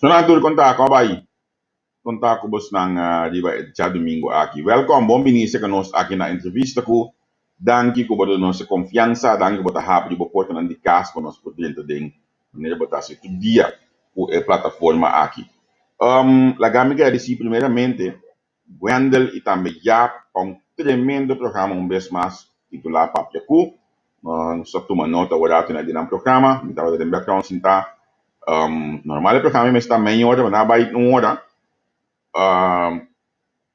Sonan tur kon ta? Kon a bai? Kon ta ku bosnan riba e djadumingu aki? Wèlkòm, bon bini serka nos aki na entrevista ku Danki ku bo ta duna nos e konfiansa, danki ku bo ta habri bo portanan di kas pa nos por drenta den manera bo ta hasi tur dia ku e plataforma aki. Laga mi gradisí primeramente Wendel y tambe Jaap pa un tremendo programa un bes mas titula Papia Cu. Nos a tuma nota awor na di nan programa. Mi tabata den background sinta. Normal e programa mester ta mei ora, pero nan a bay un ora.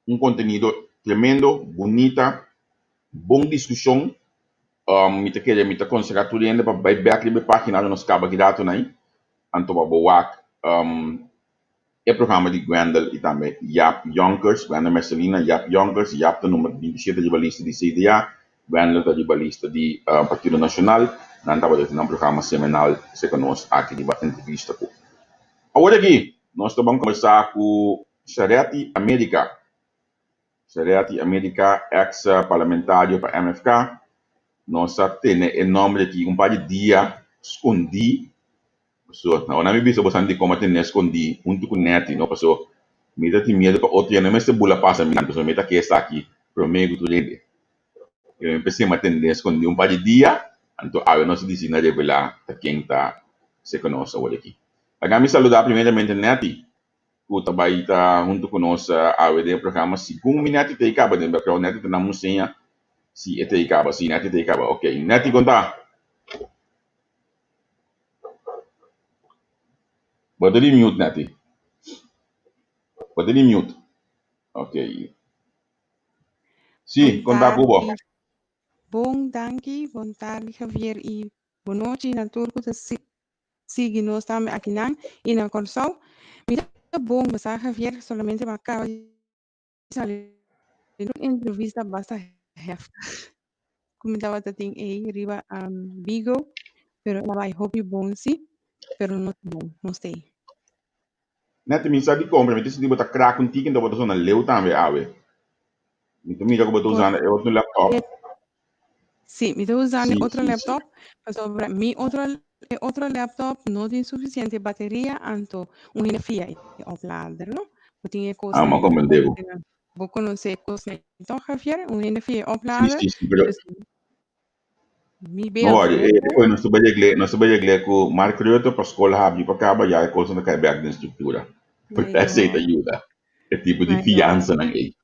Un contenido tremendo, bunita, bon discusion. Mi ta kere, mi ta aconseha tur hende pa bay bek riba e pagina ora nos caba ki datonan ay, anto pa bo wak. E programa di Gwendel i tambe Jaap Jonkers, Gwendel Mercelina, Jaap Jonkers, Jaap ta number 27 riba lista di CDA, Gwendel ta riba lista di Partido Nacional. Nan tabata tin nan programa semanal serka nos aki riba entrevista ku. Awor aki nos ta ban kombersá ku Charetti America. Charetti America, eks parlamentario pa MFK. Nos a tene e nomber aki un par di dia skondí. Paso, ora mi bisa boso di como tene escondi hunto cu Netty, no? Paso, mi ta tin miedo pa otro dia no mester bula pasa mi, paso mi ta ke esaki prome cu tur hende. Y mi pensé mi a tene escondi un par di dia, anto awe nos a dicidi na revela ta ken ta cerca nos awor aki. Laga mi saluda primeramente Netty, cu ta bay ta hunto cu nos awe den e programa. Segun mi Netty ta e caba den background, Netty ta na museña si e ta e caba, si Netty ta e caba. Ok, Netty con ta? Bo ta di mute Netty. Bo ta di mute. Ok. Sí, Bon konta ku bo. tardi. Bon danki, bon tardi Javier i bon nochi na tur ku ta sigui nos tambe akinan i na Kòrsou. Mi ta bon basa Javier, solamente mi a kaba di sali un entrevista basta heftig ku mi tabata tin ei riba Bigo, pero el a bai hopi bon si, pero no ta bon, nos ta ei. Nèt mi sa dikon, pero mi ta sinti bo ta krak un tiki, enton bo ta sona leu tambe awe. Mi ta mira ku bo ta usando e otro laptop. Sí, mi ta usando e Sí, otro sí, sí. laptop, pasobra mi otro, e otro laptop no tin suficiente bateria, anto un hende fia e oplader, no? Bo tin e Ah, cosnan, m'a bo comprende bo. conoce nan. Bo conoce e cosnan toch, Javier? Un hende fia e Sí, oplader, sí, sí, pero dus mi no beeld worry, no e bon. koe nos ta bai regle, nos ta bai regle ku Mark Rutte pa skol habri pa kaba, ya e kosnan ta kai bek den struktura. My Esei ta God, yuda, e tipo di my God, fiansanan ei.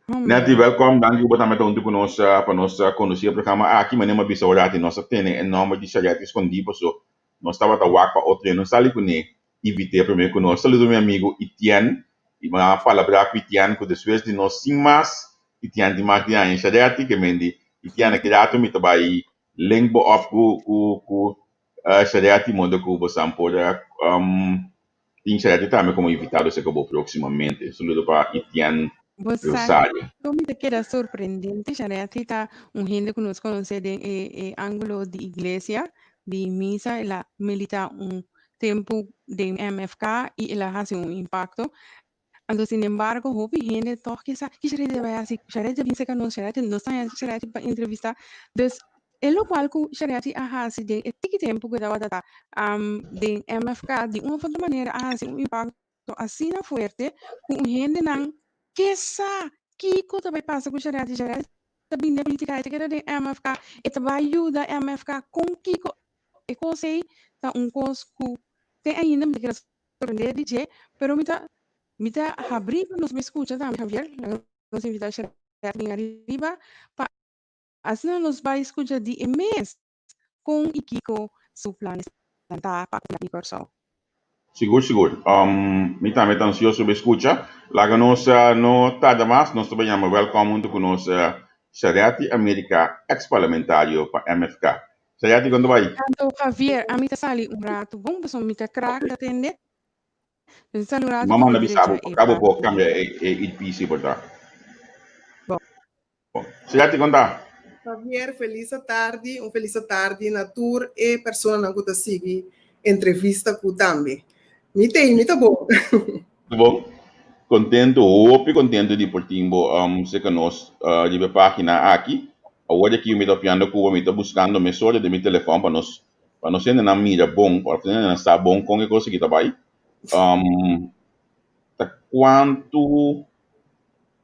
oh my Netty, God. welkom. Danki ku bo tambe ta huntu ku nos pa nos konosí e programa aki. Manera mi a bisa ora ati, nos a tene e nòmber di Shariati skondí paso nos tabata wak pa otro hende no sali kuné invit'é promé ku nos. Saludo mi amigu Etienne i mi a palabrá ku Etienne ku despues di nos sin mas Etienne tin mas di aña Shariati ke men di Etienne aki rato mi ta bai link bo òp ku ku ku Shariati modo ku bosan por Tin Shirley tambe como invitado serka bo próximamente. Saludo pa Etienne Bo sa Rosario. kiko mi ta keda sorprendente, Shareti ta un hende ku nos konosé den e e ángulo di iglesia, di misa, el a militá un tempu den MFK i el a hasi un impakto. Anto sinembargo hopi hende tòg ke sa ki Shareti ta bai hasi, Shareti ta bin serka nos, Shareti nos ta haña Shareti pa entrevistá. Dus E lokual ku Shariati a hasi den e tiki tempu ku e tabata ta den MFK di un of otro manera a hasi un impakto asina fuerte ku un hendenan ke sa kiko ta bai pasa ku Shariati. Shariati ta bini den politika, e ta keda den MFK, e ta bai yuda MFK kon kiko. E kos ei ta un kos ku te ainda mi ta keda sorprende di dje, pero mi ta mi ta habrí pa nos bai skucha tambe Javier, laga nos invitá Shariati bin ariba pa Asina nos bai skucha di e mes kon i kiko su planesnan ta pa ku di Kòrsou. Sigur sigur. Mi tambe ta ansioso pa e skucha. Laga nos no tarda mas, nos ta bai yama wèlkòm huntu ku nos Shariati America, eks parlamentario pa MFK. Shariati kon ta bai? Anto Javier, ami ta sali un ratu bon pasobra mi ta krak ta tende. Mi ta sali un ratu Mi pa mi manda bisa drecha bo, e pa bo por parti. kambia e earpiece por ta. Bon. Señor kon ta? Javier, felis atardi, un felis atardi na tur e personanan ku ta sigui entrevista ku tambe. Mi t'ei, mi ta bon. Ta bon. Kontentu, hopi kontentu di por tin bo serka nos riba e pagina aki. Awor aki mi ta opiando ku bo, mi ta buskando mesora den mi telefòn pa nos pa nos hendenan mira bon, pa nos hendenan sa bon kon e kos aki ta bai. Um, ta kuantu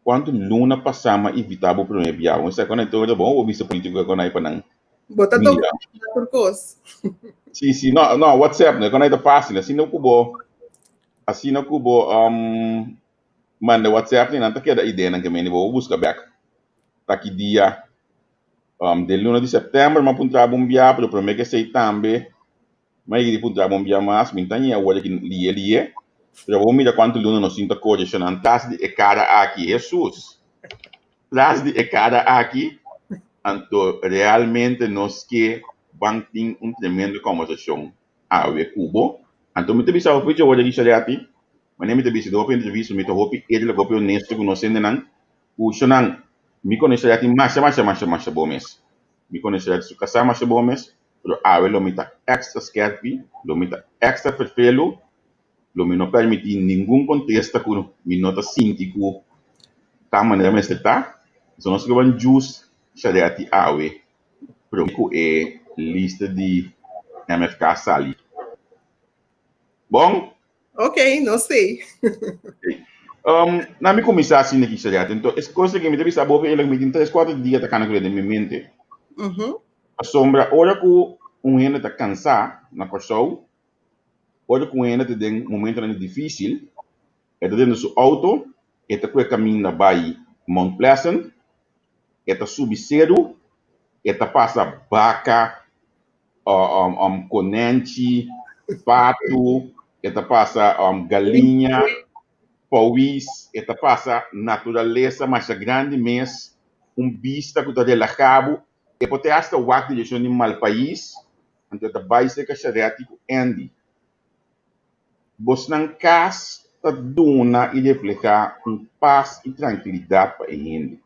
kuantu luna pasá m'a invitá bo promé bia? Bo sa kon e ta bon bo bisa polítiko kon ai pa nan Bo ta mira. tur kos. Sí, sí, no, no, WhatsApp, no, kon ai ta fásil. Asina ku bo, asina ku bo um, manda WhatsApp ni nan ta keda ideanan ke mende bo buska bèk. Ta ki dia um, den luna di sèptèmber m'a puntra bo un bia, pero promé ke esei tambe M'a yega di puntra bo un bia mas, mi ta ña awor aki lié lié, pero bo mira kuantu luna nos tin ta kore shonan tras di e kara aki, Hesus! Tras di e kara aki, anto realmente nos ke ban tin un tremendo kòmbersashon awe ku bo. Anto mi ta bisa bo fecha awor aki Shariati, manera mi ta bisa den hopi entrevista mi ta hopi eerlijk, hopi honesto ku nos hendenan, ku shonan mi konosé Shariati masha masha masha masha bon mes, mi konosé Shariati su kasá masha bon mes, Pero awe lo mi ta extra skerpi, lo mi ta extra ferfelu, lo mi no permití ningun kontesta ku mi no ta sinti ku ta manera mester ta. So nos ke ban jus Sharetti awe promé ku e lista di MFK sali. Bon? Ok, nos tei. Um, na mi kuminsá asina aki, Sharetti. Enton, es kos aki mi ta bisa bo eerlijk, mi tin tres kuater dia ta kana ku den mi mente. Pasobra ora ku un hende ta kansá na Kòrsou, ora ku un hende ta den momentonan difísil, e ta dentro su outo, e ta kue kaminda bai Mount Pleasant, e ta subi seru, e ta pasa baka, konènchi, patu, e ta pasa galiña, Powis, e ta pasa naturalesa masha grandi mes, un bista ku ta relahá bo. E por te hasta wak direkshon di Malpais, anto e ta bai serka Sharetti ku Andy. Bosnan kas ta duna i reflehá un pas i trankilidat pa e hende.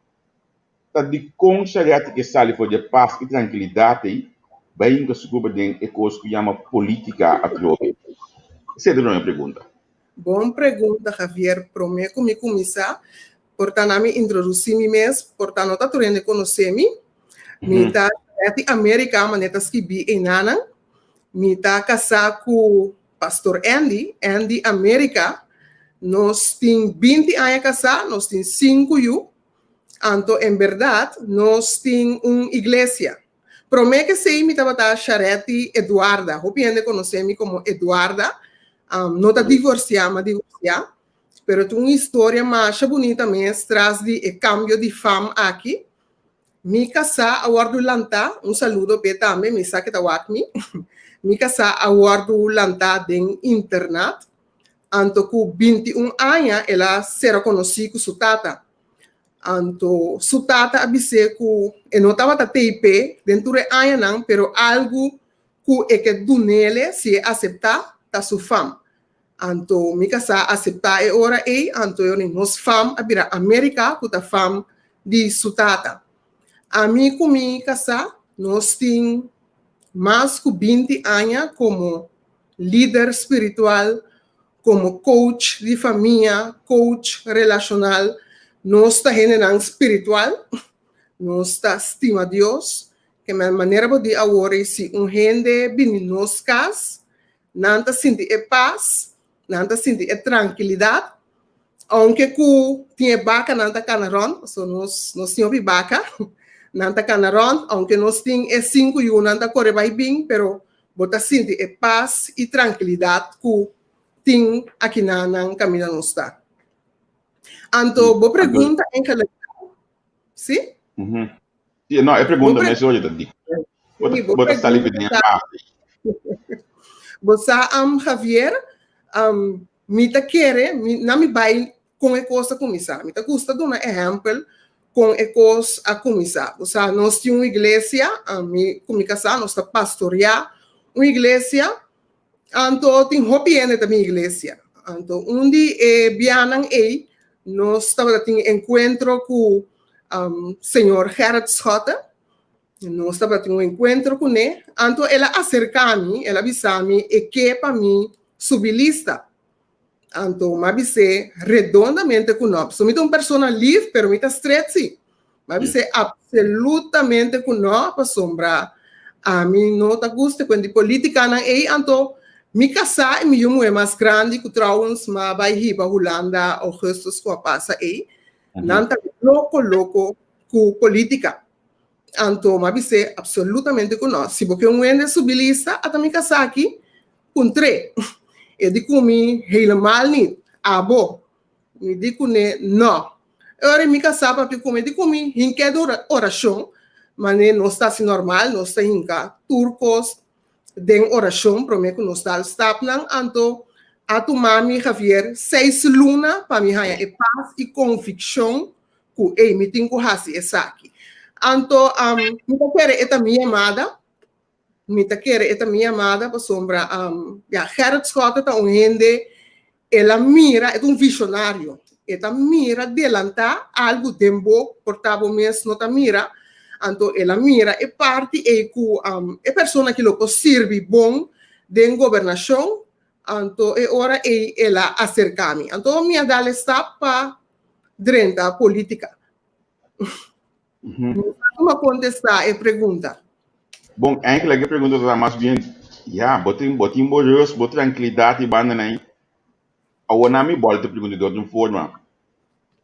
Ta dikon Sharetti ke sali for di e pas i trankilidat ei bai hinka su kurpa den e kos ku yama politika atrobe? Esei ta promé pregunta. Bon pregunta Javier, promé ku mi kuminsá por ta na mi introdusí mi mes, por ta no ta tur hende konosé mi. Mi ta di Amerika, manera ta skibí einanan. Mi ta kasá ku Pastor Andy, Andy Amerika. Nos tin 20 aña kasá, nos tin sinku yu. Anto en bèrdat nos tin un iglesia. Promé ke esei mi tabata Sharetti Eduarda. Hopi hende konosé mi komo Eduarda. No ta divorsiá, m'a divorsiá. Pero tin un historia masha bunita mes tras di e kambio di fam aki. Mi kasá a wòrdu lantá, un saludo p'e tambe, mi sa ke ta wak mi. Mi kasá a wòrdu lantá den internat. Anto ku 21 aña el a sera konosí ku su tata. Anto su tata a bis'é ku e no tabata tei p'e den tur e añanan, pero algu ku e ke dun'ele si e aseptá ta su fam. Anto mi kasá a aseptá e ora ei, anto e ora nos fam a bira Amerika ku ta fam di su tata. Ami ku mi kasá nos tin mas ku 20 aña komo lider spiritual, komo coach di famia, coach relashonal, nos ta hendenan spiritual, nos ta stima Dios, ke manera bo di awor ei si un hende bini nos kas, nan ta sinti e pas, nan ta sinti e trankilidat, ounke ku tin e bakanan ta kana rònt, pasobra nos nos tin hopi baka, nan ta kana rònt, ounke nos tin e sinku yunan ta kore bai bin, pero Bo ta sinti e pas i trankilidat ku tin akinan nan kaminda nos ta. Anto bo pregunta en general, si? Si, no, e pregunta mes oye ta di. Bo ta sali for den e pas. Bo sa, Javier, mi ta kere, na mi bai kon e kos a kuminsá. Mi ta gusta duna ehèmpel kon e kos a kuminsá. Bo sa, nos tin un iglesia, ami ku mi kasá nos ta pastoriá un iglesia, anto tin hopi hende ta bin iglesia. Anto un di e bianan ei nos tabata tin enkuentro ku señor Gerrit Schotte, nos tabata tin un enkuentro kuné, anto el a aserká mi, el a bisa mi e ke pa mi subi lista. Anto m'a bis'é redondamente ku nò. So mi ta un persona lif, pero mi ta stret sí. M'a bis'é apsolutamente ku nò, pasobra ami no ta gusta e kuent di politikanan ei. Anto Mi kasá i mi yu muhé mas grandi ku trouwens m'a bai hiba Hulanda augustus ku a pasa ei, nan ta loko loko ku politika. Anto m'a bis'é absolutamente ku no. Si bo ke un hende subi lista, ata mi kasá aki, puntr'é. E di ku mi helemaal niet. Abo? Mi di kuné no. E ora mi kasá papia ku mi, e di ku mi hink'é den orashon, manera nos ta hasi normal, nos ta hinka tur kos den orashon promé ku nos dal stapnan, anto a tuma mi Javier seis luna pa mi haña e pas i konvikshon ku ey mi tin ku hasi esaki. Anto mi ta kere e ta mi yamada, mi ta kere e ta mi yamada pasobra ya Gerrit Schotte ta un hende el a mira, e ta un vishonario, e ta mira delantá algu den bo por ta bo mes no ta mira, anto el a mira e parti ei ku e persona aki lo por sirbi bon den gobernashon, anto e ora ei el a aserká mi. Anto mi a dal e stap pa drenta polítika. Mi sa ku a kontestá e pregunta. Bon, eigenlijk e pregunta ta mas bien, ya, bo tin, bo tin bo rust, bo trankilidat i banda nan. Awor nan mi bolta e pregunta di otro forma.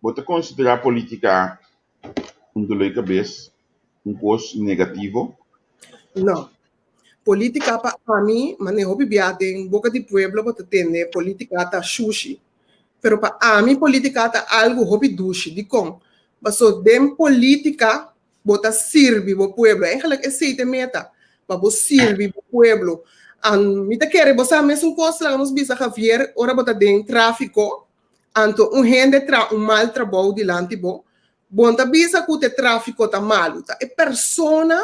Bo ta konsiderá politika un dolor di kabes, un kos negativo? No. Politika pa ami, manera hopi bia den boka di pueblo bo ta tende politika ta shushi. Pero pa ami politika ta algu hopi dushi. Dikon? Paso den politika bo ta sirbi bo pueblo. Eigenlijk esei ta e meta, pa bo sirbi bo pueblo. An mi ta kere bo sa mesun kos laga nos bisa Javier ora bo ta den trafiko, anto un hende traha un mal trabou dilanti bo, bo no ta bisa ku ta e trafiko ta malu, ta e persona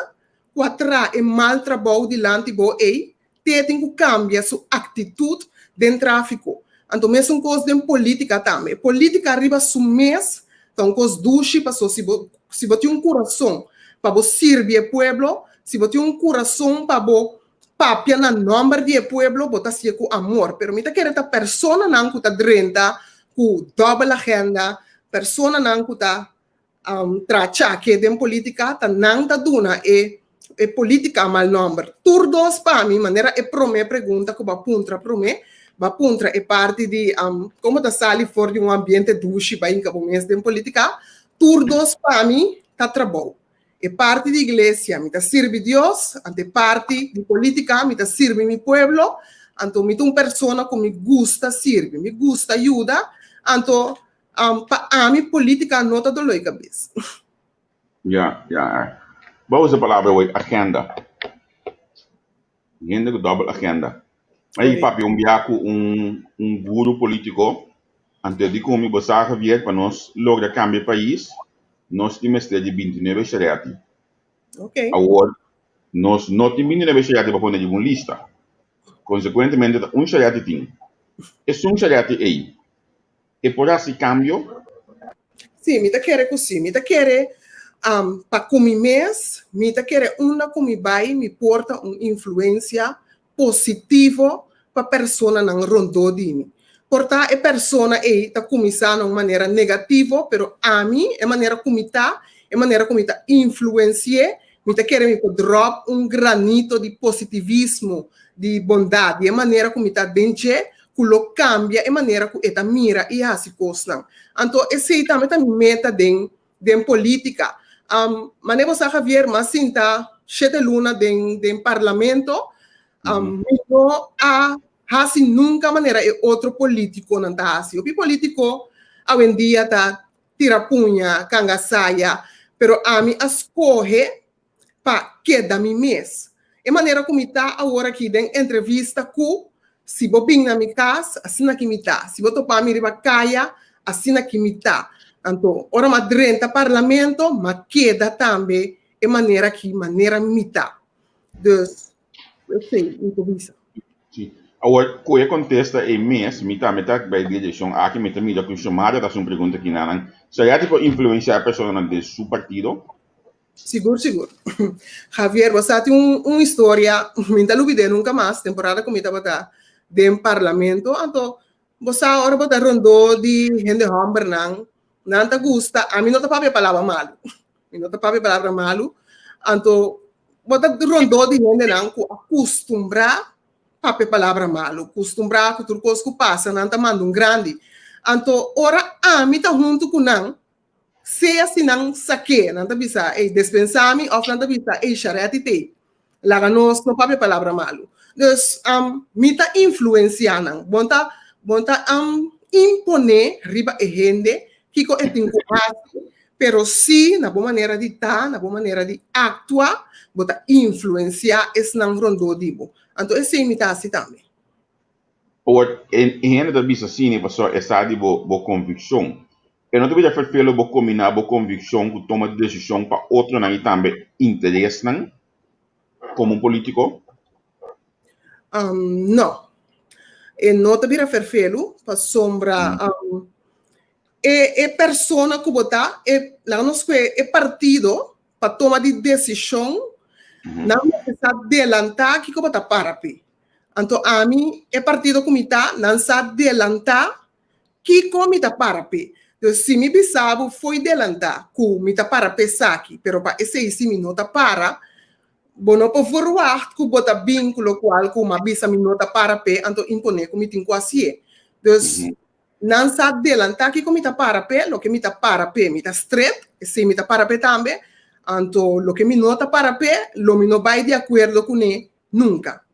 ku a traha e mal trabou dilanti bo ei te tin ku kambia su aktitut den tráfiko. Anto mesun kos den polítika tambe. Polítika riba su mes ta un kos dushi paso si bo si bo tin un kurason pa bo sirbi e pueblo, si bo tin un kurason pa bo papia na nòmber di e pueblo, bo ta hasié ku amor. Pero mi ta kere ta personanan ku ta drenta ku dòbel agenda, personanan ku ta Tracha ke den politica ta nan ta duna e e politica mal nomber. Tur dos pa mi, manera e prome pregunta ku bo a puntra prome, bo a puntra e parti di kon bo ta sali for di un ambiente dushi bai hinka bo mes den politica, tur dos pa mi ta trabou. E parti di iglesia mi ta sirbi Dios, anto e parti di politica mi ta sirbi mi pueblo, anto mi ta un persona ku mi gusta sirbi, mi gusta yuda, anto Pa ami politica no ta doloi cabes. Ya, ya. Bo usa palabra hoy, agenda. Hende ku dobbel agenda. Ai papia un bia ku un un guru politico, anto e di ku mi bo sa Javier pa nos logra cambia e pais, nos tin mester di bintinuebe shariati. Okay. Awor nos no tin bintinuebe shariati pa pone riba un lista. Consecuentemente ta un shariati tin. Esun shariati ei E por hasi kambio? Sí, mi ta kere ku sí. Mi ta kere pa ku mi mes, mi ta kere unda ku mi bai mi por ta un influensia positivo pa personanan rondó di mi. Por ta e persona ei ta kuminsá na un manera negativo, pero ami, e manera ku mi ta, e manera ku mi ta influensi'é, mi ta kere mi por dròp un granito di positivismo, di bondat, di e manera ku mi ta den dje, ku lo kambia e manera ku e ta mira i hasi kosnan. Anto esei tambe ta mi meta den den polítika. Manera bo sa Javier, m'a sinta shete luna den den parlamento, mi no a hasi nunka manera e otro polítikonan ta hasi. Hopi polítiko awendia ta tira puña, kanga saya, pero ami a skohe pa keda mi mes. E manera ku mi ta awor aki den entrevista ku si bo bin na mi kas, asina ki mi ta. Si bo topa mi riba kaya, asina ki mi ta. Anto, ora m'a drenta parlamento, m'a keda tambe e manera ki manera mi ta. Dus, esei mi por bisa. Sí. Awor, ku e kontesta ei mes, mi tambe ta bai direkshon aki, mi ta mira ku Xiomara ta hasi un pregunta kinanan. Seria ti por influensiá e personanan den su partido? Sigur, sigur. Javier, bo sa tin un, un historia, mi ta lubid'é nunca mas, temporada cu mi tabata den parlamento, anto bo sa ora bo ta rondó di hende hombernan, nan ta gusta, ami no ta papia palabra malu, mi no ta papia palabra malu, anto bo ta rondó di hendenan cu a custumbrá. papia palabra malu, kustumbrá ku tur kos ku pasa nan ta manda un grandi. Anto ora ami ta huntu ku nan, sea si nan sak'é, nan ta bisa, Ey, despensá mi, òf nan ta bisa, Ey, Sharetti t'ei, laga nos no papia palabra malu. Dus, mi ta influensiá nan. Bon ta, bon ta imponé riba e hende kiko e tin ku hasi, pero sí na bo manera di ta, na bo manera di aktua, bo ta influensiá esnan rondó di bo. Anto esei mi ta hasi tambe. Awor, e hende ta bisa asina pasobra e sa di bo bo konvikshon. E no ta bira ferfelo bo kombiná bo konvikshon ku toma di desishon pa otronan i tambe interesnan komo un polítiko? No. E no ta bira ferfelu pasobra e e persona ku bo ta, e laga nos kue e partido pa toma di desishon, nan mester sa delantá kiko bo ta para p'e. Anto ami, e partido ku mi ta, nan sa delantá kiko mi ta para p'e. Dus si mi bisa bo fo'i delantá ku mi ta para p'esaki, pero pa esei si mi no ta para, bo no por verwagt ku bo ta bin ku lokual ku m'a bisa mi no ta para p'e, anto imponé ku mi tin ku hasié. Dus nan sa delantá kiko mi ta para p'e, loke mi ta para p'e mi ta stret, esei mi ta para p'e tambe, anto loke mi no ta para p'e, lo mi no bai di akuerdo kuné nunka.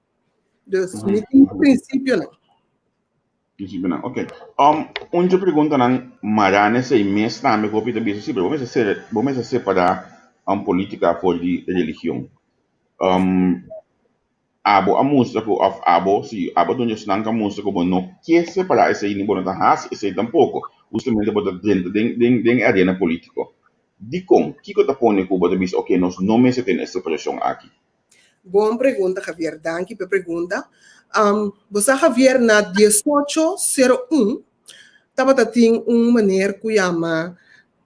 Dus mi tin prinsipionan. Prinsipionan, ok. Um, un dje preguntanan mará na esei mes tambe ku hopi ta bisa, sí, pero bo mester ser, bo mester separá um polítika for di religion. Um, abo a mustra ku, òf abo, sí, abo ta un di esnan ku a mustra ku bo no ke separá esei ni bo no ta hasi esei tampoko. Hustamente bo ta drenta den, den, den e arena polítiko. Dikon? Kiko ta pone ku bo ta bisa, ok, nos no mester tene e separashon aki? Bon pregunta Javier, danki p'e pregunta. Bo sa Javier na diesocho sero un tabata tin un meneer ku yama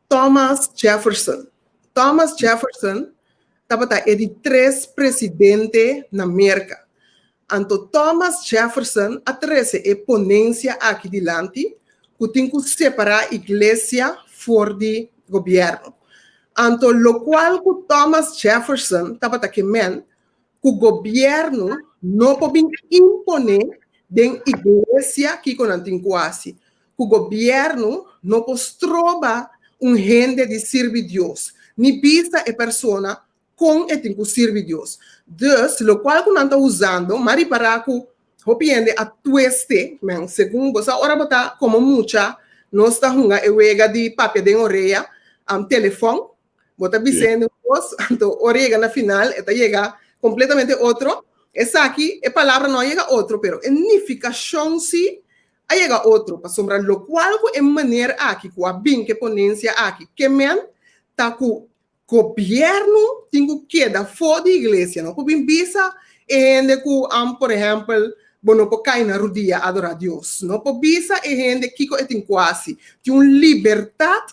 Thomas Jefferson. Thomas Jefferson tabata e di tres presidente na Merka. Anto Thomas Jefferson a trese e ponensia aki dilanti ku tin ku separá iglesia for di gobièrnu. Anto lokual ku Thomas Jefferson tabata ke men ku gobièrnu no por bin imponé den iglesia kiko nan tin ku hasi, ku gobièrnu no por stroba un hende di sirbi Dios, ni bisa e persona kon e tin ku sirbi Dios. Dus, lokual ku nan ta usando, m'a ripará ku hopi hende a twist-e, men, segun bo sa ora bo ta komo mucha, nos ta hunga e wega di papia den orea, telefòn, bo ta bisa hende un kos, anto ora yega na final e ta yega kompletamente otro. Esaki, e palabra no a yega otro, pero e nifikashon si a yega otro, pasobra lokual ku e meneer aki ku a bin ku e ponensia aki ke men ta ku Gobierno tin cu keda for di iglesia, no por bin bisa e hende cu por ehempel bo no por cay na rudia adora Dios, no por bisa e hende kico e tin cu haci, tin un libertad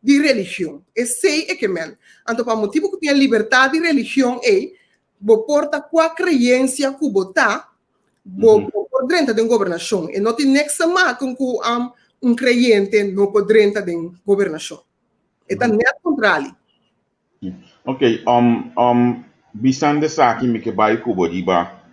di religion, esey e ke men. Anto pa motibo cu tin e libertad di religion ey, bo por ta cua creencia cu bo ta, bo por drenta den gobernacion, e no tin niks te maken cu un creyente no por drenta den gobernacion. E ta net kontrali. Ok, um, um, bisando esaki mi ke bai ku bo riba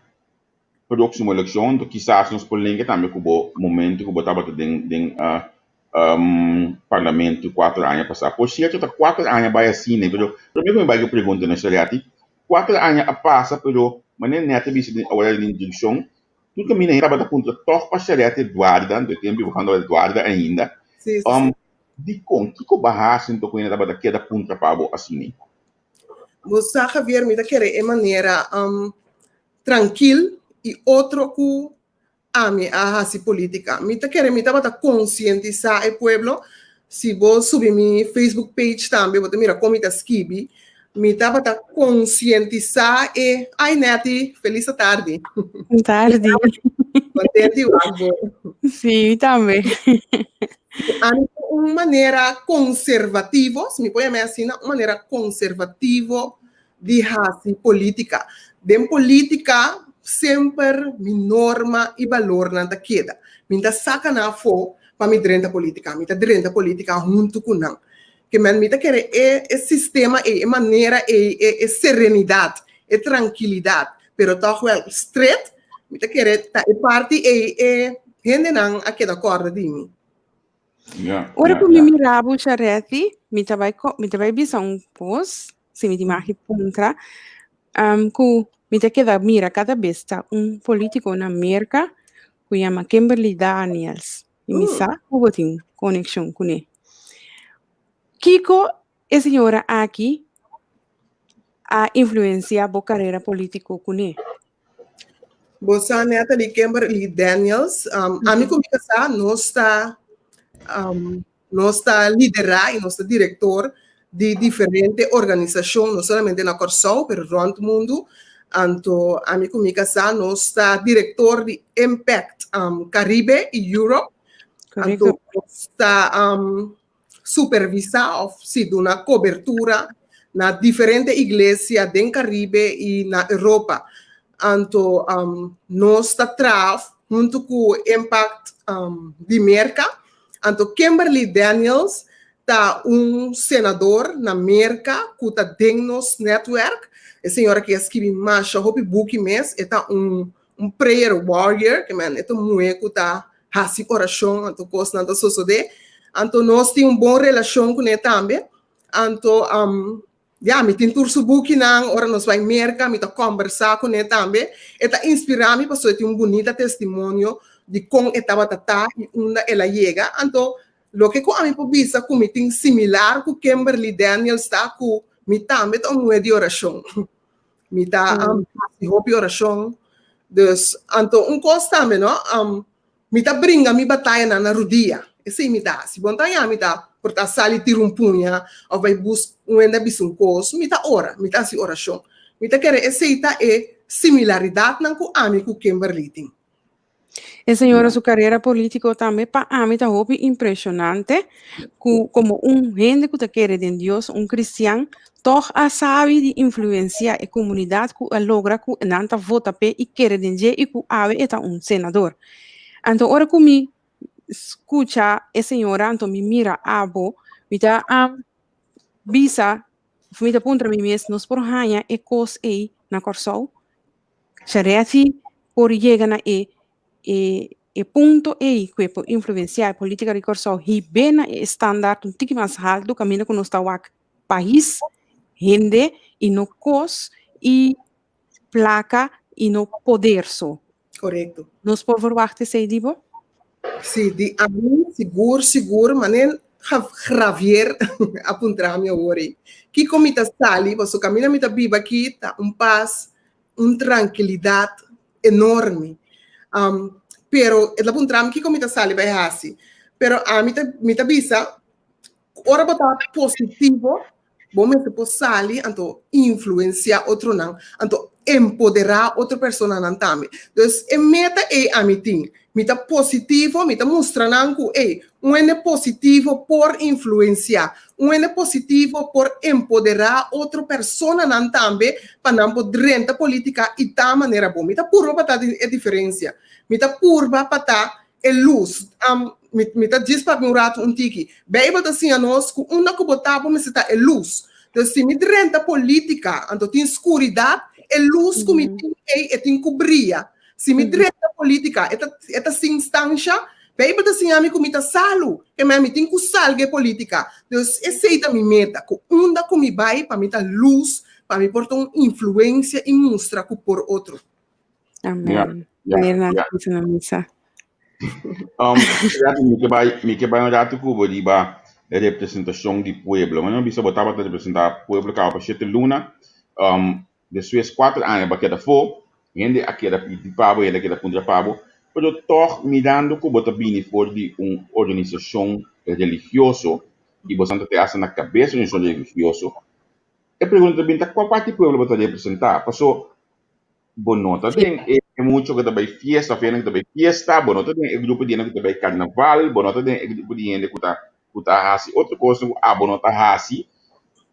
próksimo elekshon, enton kisas nos por lenga tambe ku bo momento ku bo tabata den den uh, um, parlamento kuater aña pasá. Por sierto ta kuater aña bai asina, pero promé ku mi bai ku pregunta na Shariati, kuater aña a pasa pero manera Nèt a bisa den ora di introdukshon, tur kaminda hende tabata puntra tòg pa Shariati Eduarda, anto e tempu e tabata Eduarda ainda, Sí, sí, um, sí. Dikon? Kiko bo a hasi anto ku hende tabata keda puntra pa bo asina? Bo sa Javier, mi ta kere e manera trankil i otro ku ami a hasi politika. Mi ta kere mi tabata konsientisá e pueblo. Si bo subi mi Facebook page tambe bo ta mira kon mi ta skibi. Mi tabata konsientisá e, Ai Netty, felis atardi. Tardi. Kontent di wak bo. Sí, mi tambe. Ami ta un manera konservativo, si mi por yam'é asina, un manera konservativo di hasi polítika. Den polítika semper mi norma i balornan ta keda. Mi ta saka nan afó pa mi drenta polítika. Mi ta drenta polítika huntu ku nan. Ke men mi ta kere e e sistema ei, e manera ei, e e serenidat, e trankilidat, pero tòg wèl stret. Mi ta kere ta e parti ei e hendenan a keda kòrda di mi. Ja, Ora ja, ku mi ja. mira bo, Charetti, mi ta bai ko- mi ta bai bisa un kos, si mi tin mag di puntra, ku mi ta keda mira kada bes ta un polítiko na Merka ku yama Kimberly Daniels. I mi sa ku bo tin konekshon kuné. Kiko e señora aki a influensiá bo karera polítiko kuné? Bo sa Natalie Kimberly Daniels, ami ku mi kasá nos ta nos ta liderá i nos ta direktor di diferente organisashon, no solamente na Kòrsou pero rònt mundu. Anto ami ku mi kasá nos ta direktor di Impact Caribe i Europe. Anto nos ta supervisá òf si duna kobertura na diferente iglesia den Karibe i na Europa. Anto nos ta traha huntu ku Impact di Merka. Anto Kimberly Daniels ta un senador na Merka ku ta den nos netwerk. E señora aki a skibi masha hopi buki mes. E ta un un prayer warrior, ke men e ta un muhé ku ta hasi orashon anto kosnan ta sosodé. Anto nos tin un bon relashon kuné tambe. Anto ya, mi tin tur su bukinan, ora nos bai Merka mi ta kòmbersá kuné tambe. E ta inspirá mi pasobra e tin un bunita testimonio di kon e tabata ta i unda el a yega. Anto loke ku ami por bisa ku mi tin similar ku Kimberly Daniels ta ku mi tambe ta un muhé di orashon. Mi ta hasi hopi orashon. Dus, anto un kos tambe, no? Mi ta bringa mi batayanan na rudia. Esei mi ta hasi. Bon ta ya mi ta por ta sali tira un puña òf bai bus un hende a bisa un kos. Mi ta ora, mi ta hasi orashon. Mi ta kere esei ta e similaridatnan ku ami ku Kimberly tin. E señora su carera politico tambe pa ami ta hopi impresionante cu como un hende cu ta kere den Dios, un cristian, toch a sabi di influencia e comunidad cu a logra cu nan ta vota p'e y kere den dje y cu awe e ta un senador. Anto ora cu mi scucha e señora anto mi mira abo, mi ta bisa, of mi ta puntra mi mes, nos por haña e cos ey na Corsou? Charetti por yega na e e e punto ei ku e por influensiá e polítika di Kòrsou hib'é na e standaard un tiki mas haltu kaminda ku nos ta wak pais, hende i no kos i plaka i no poder so. Korekto. Nos por verwagt esei di bo? Sí, di ami sigur sigur mané Javier a puntra mi awor ei. Kiko mi ta sali pasobra kaminda mi ta biba aki ta un pas un trankilidat enorme. Pero e ta puntra mi kiko mi ta sali bai hasi. Pero ami ta mi ta bisa ora bo ta positivo bo mester por sali anto influencia otronan, anto empodera otro personanan tambe. Dus e meta ei ami tin. Mi ta positivo, mi ta mustra nan ku ey, un hende positivo por influencia, un hende positivo por empodera otro personanan tambe pa nan por drenta politica y ta manera bo. Mi ta purba pa ta e diferencia. Mi ta purba pa ta e lus. Mi, mi ta djis papia un ratu un tiki. Bijbel ta siña nos ku unda ku bo ta bo mester ta e lus. Dus si mi drenta politica anto tin skuridat, e lus ku mi tin ei e tin ku bria. Si mi drenta politica e ta e ta sin stansha. Bijbel ta siña mi ku mi ta salu, ke men mi tin ku salga e politica. Dus esei ta mi meta, ku unda ku mi bai pa mi ta lus, pa mi por ta un influencia i mustra ku por otro. Amen. Meneer na misa na misa. Mi ke bai, mi ke bai un ratu ku bo riba e representashon di pueblo. Mi no bisa bo tabata representá pueblo kaba pa shete luna. Despues kuater aña bo a keda afó, hende a keda pidi pa bo, hende a keda puntra pa bo, pero tòg mirando ku bo ta bini for di un organisashon religioso i bo ta te hasta na kabes di un organisashon religioso, e pregunta ta bini ta kua parti di pueblo bo ta representá? Paso Bo no ta den e mucho ku ta bai fiesta òf hende ku ta bai fiesta, bo no ta den e grupo di hende ku ta bai karnaval, bo no ta den e grupo di hende ku ta ku ta hasi otro kosnan ku abo no ta hasi.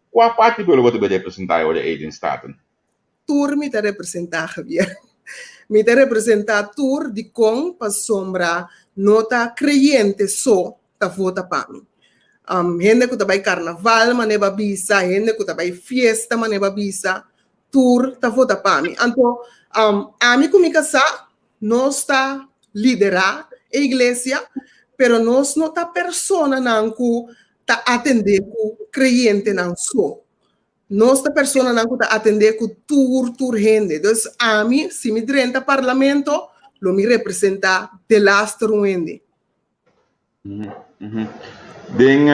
Kua parti pueblo bo ta bai representá e ora ei den Staten? Tur mi ta representá, Javier. Mi ta representá tur dikon pasobra no ta kreyente so ta vota pa mi. Hende ku ta bai karnaval manera bo a bisa, hende ku ta bai fiesta manera bo a bisa, tur ta vota pa mi. Anto, ami ku mi kasá, nos ta liderá e iglesia, pero nos no ta personanan ku ta atendé ku kreyentenan so. Nos ta personanan ku ta atendé ku tur tur hende. Dus ami, si mi drenta parlamento, lo mi representá delaster un hende. Den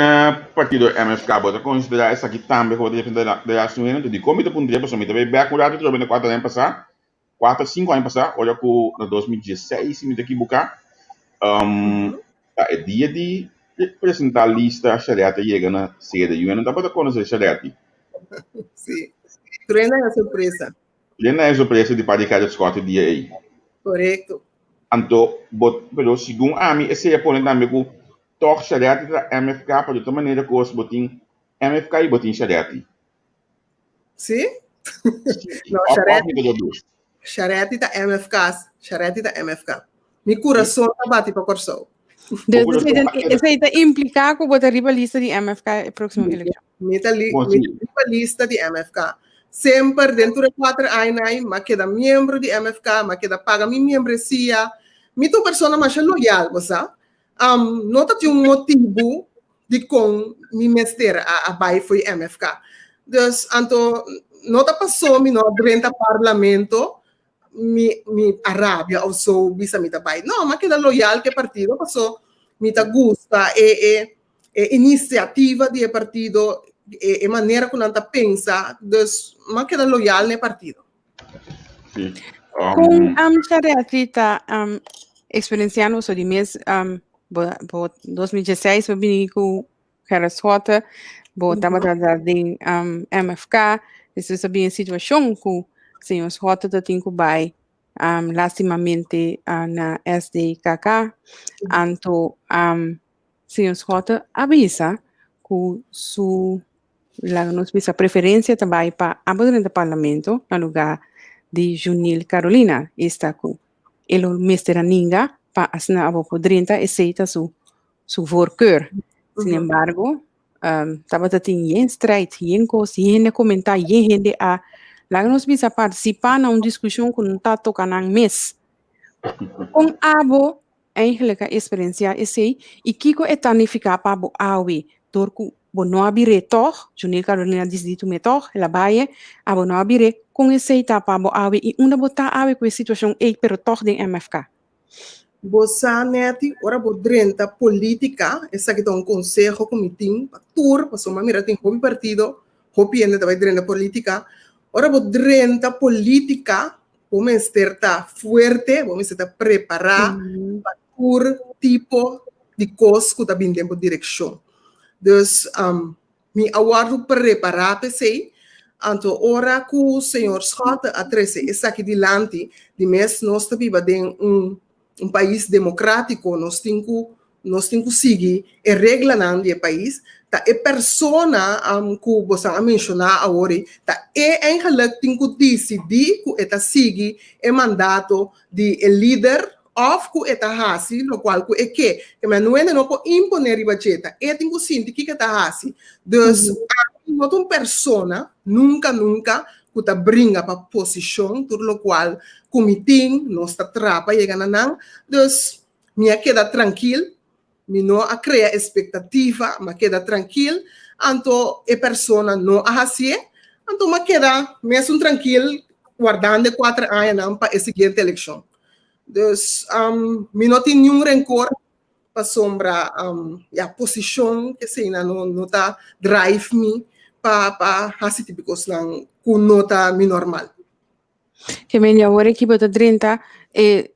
partido MFK bo ta konsiderá esaki tambe ku bo ta representá delaster un hende? Dikon mi ta puntra pasobra mi ta bai bèk un ratu trobe na kuater aña pasá, kuater sinku aña pasá, ora ku na 2016 si mi ta ekiboká, ta e dia di presentá lista Sharetti a yega na sede. Yu no tabata konosé Sharetti. Sí. Tremenda e sorpresa. Tremenda e sorpresa di parti di Gerrit Schotte e dia ei. Korekto. Anto, bo, pero segun ami esei a pone tambe ku tòg Sharetti ta MFK, pa di otro manera kos bo tin MFK i bo tin Sharetti. Sí? No, Sharetti, Sharetti ta MFK, Sharetti ta MFK. Mi kurason ta bati pa Kòrsou. Dus esei ta impliká ku bo ta riba lista di MFK e próksimo elekshon. Mi ta li, mi ta riba lista di MFK. Semper den tur e kuater aña ei, m'a keda miembro di MFK, m'a keda paga mi miembresia. Mi ta un persona masha loyal, bo sa. Um, no ta tin un motibu dikon mi mester a, a bai fo'i MFK. Dus, anto, no ta paso mi no a drenta parlamento, mi, mi a rabia of so bisa mi ta bai. No, m'a keda loyal ku e partido paso mi ta gusta e, e, e inisiativa di e partido, e, e manera ku nan ta pensa. Dus, m'a keda loyal na e partido. Sí. Kon um, Sharetti ta um, experienciando so di mes um, bo, bo 2016 bo bini ku Gerrit Schotte, bo tabata da den um, MFK, despues a bini situacion ku señor Schotte ta tin ku bai um, lastimamente uh, na SDKK. Anto um, señor Schotte a bisa ku su Laga nos bisa preferencia ta bai pa abo drenta parlamento na lugar di Junil Carolina, esta cu e lo mester a ninga pa asina abo por drenta, esey ta su su voorkeur. Sin embargo, um, tabata tin yen strijd, yen cos, yen hende a comenta, yen hende a, laga nos bisa participa na un discusion cu no ta toca nan mes. Con abo Eigenlijk a experiencia esey y kico e ta nifica pa bo awe door cu bo no a bir'é tog, Junil Carolina a dicidi tum'é tog, el a baye, abo no a bir'é, con esey ta pa bo awe y unda bo ta awe cu e situacion ey pero tog den MFK? Bo sa Netty, ora bo drenta politica, esaki ta un conseho cu mi tin pa tur, pasobra mi a mira tin hopi partido, hopi hende ta bay drenta politica, ora bo drenta politica Bo mester ta fuerte, bo mester ta prepará pa tur tipo di kos ku ta bin den bo direkshon. Dus, mi a wòrdu prepará p'esei. Anto ora ku señor Schotte a trese esaki dilanti, di mes nos ta biba den un un pais demokratiko, nos tin ku nos tin ku sigui e reglanan di e pais, ta e persona ku bosan a menshoná awor ei, ta e eigenlik tin ku disidí ku e ta sigui e mandato di e lider òf ku e ta hasi lokual ku e ke. Ke men no hende no por imponé riba dje, ta e tin ku sinti kiko e ta hasi. Dus ami no ta un persona nunka nunka ku ta bringa pa posishon, tur lokual ku mi tin, nos ta traha pa yega na nan. Dus mi a keda trankil, mi no a krea espektativa, mi a keda trankil, anto e persona no a hasié, anto mi a keda mesun trankil wardando e kuater añanan pa e siguiente elekshon. Dus mi no tin niun renkor pasobra ya posishon keseinan no no ta drive mi pa pa hasi tipo kosnan ku no ta mi normal. Ke men di awor aki bo ta drenta e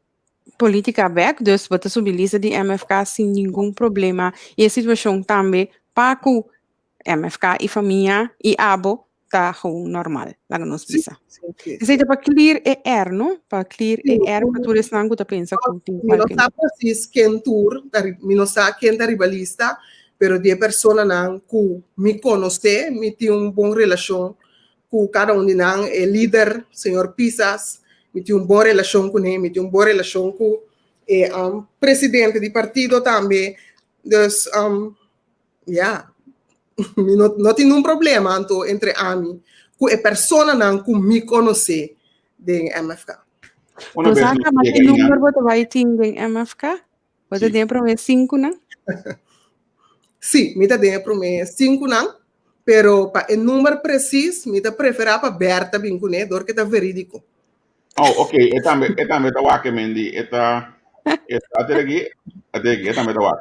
politica bek, dus bo ta subi lista di MFK sin ningun problema y e situacion tambe pa cu MFK y famia y abo ta gewoon normal, laga nos bisa. Esei ta pa clear e air, no? Pa clear e air pa tur esnan ku ta pensa ku tin Mi no sa precies ken tur, mi no sa ken ta riba lista, pero di e personanan ku mi konosé, mi tin un bon relashon ku kada un di nan, e lider, señor Pisas, mi tin un bon relashon kuné, mi tin un bon relashon ku e presidente di partido tambe, dus ya, mi no, no tin nun problema anto entre ami ku e personanan ku mi konosé den MFK. Una Bo bes sa nos kaba yega ki einan. number bo ta bai tin den MFK? Bo ta Sí. den e promé sinkunan? Sí, mi ta den e promé sinkunan, pero pa e number presis mi ta preferá pa Berta bin kuné dor ke ta verídiko. Oh, ok, e tambe, e tambe ta wak, Mendy. E ta, e ta, ate aki, ate aki, e tambe ta wak.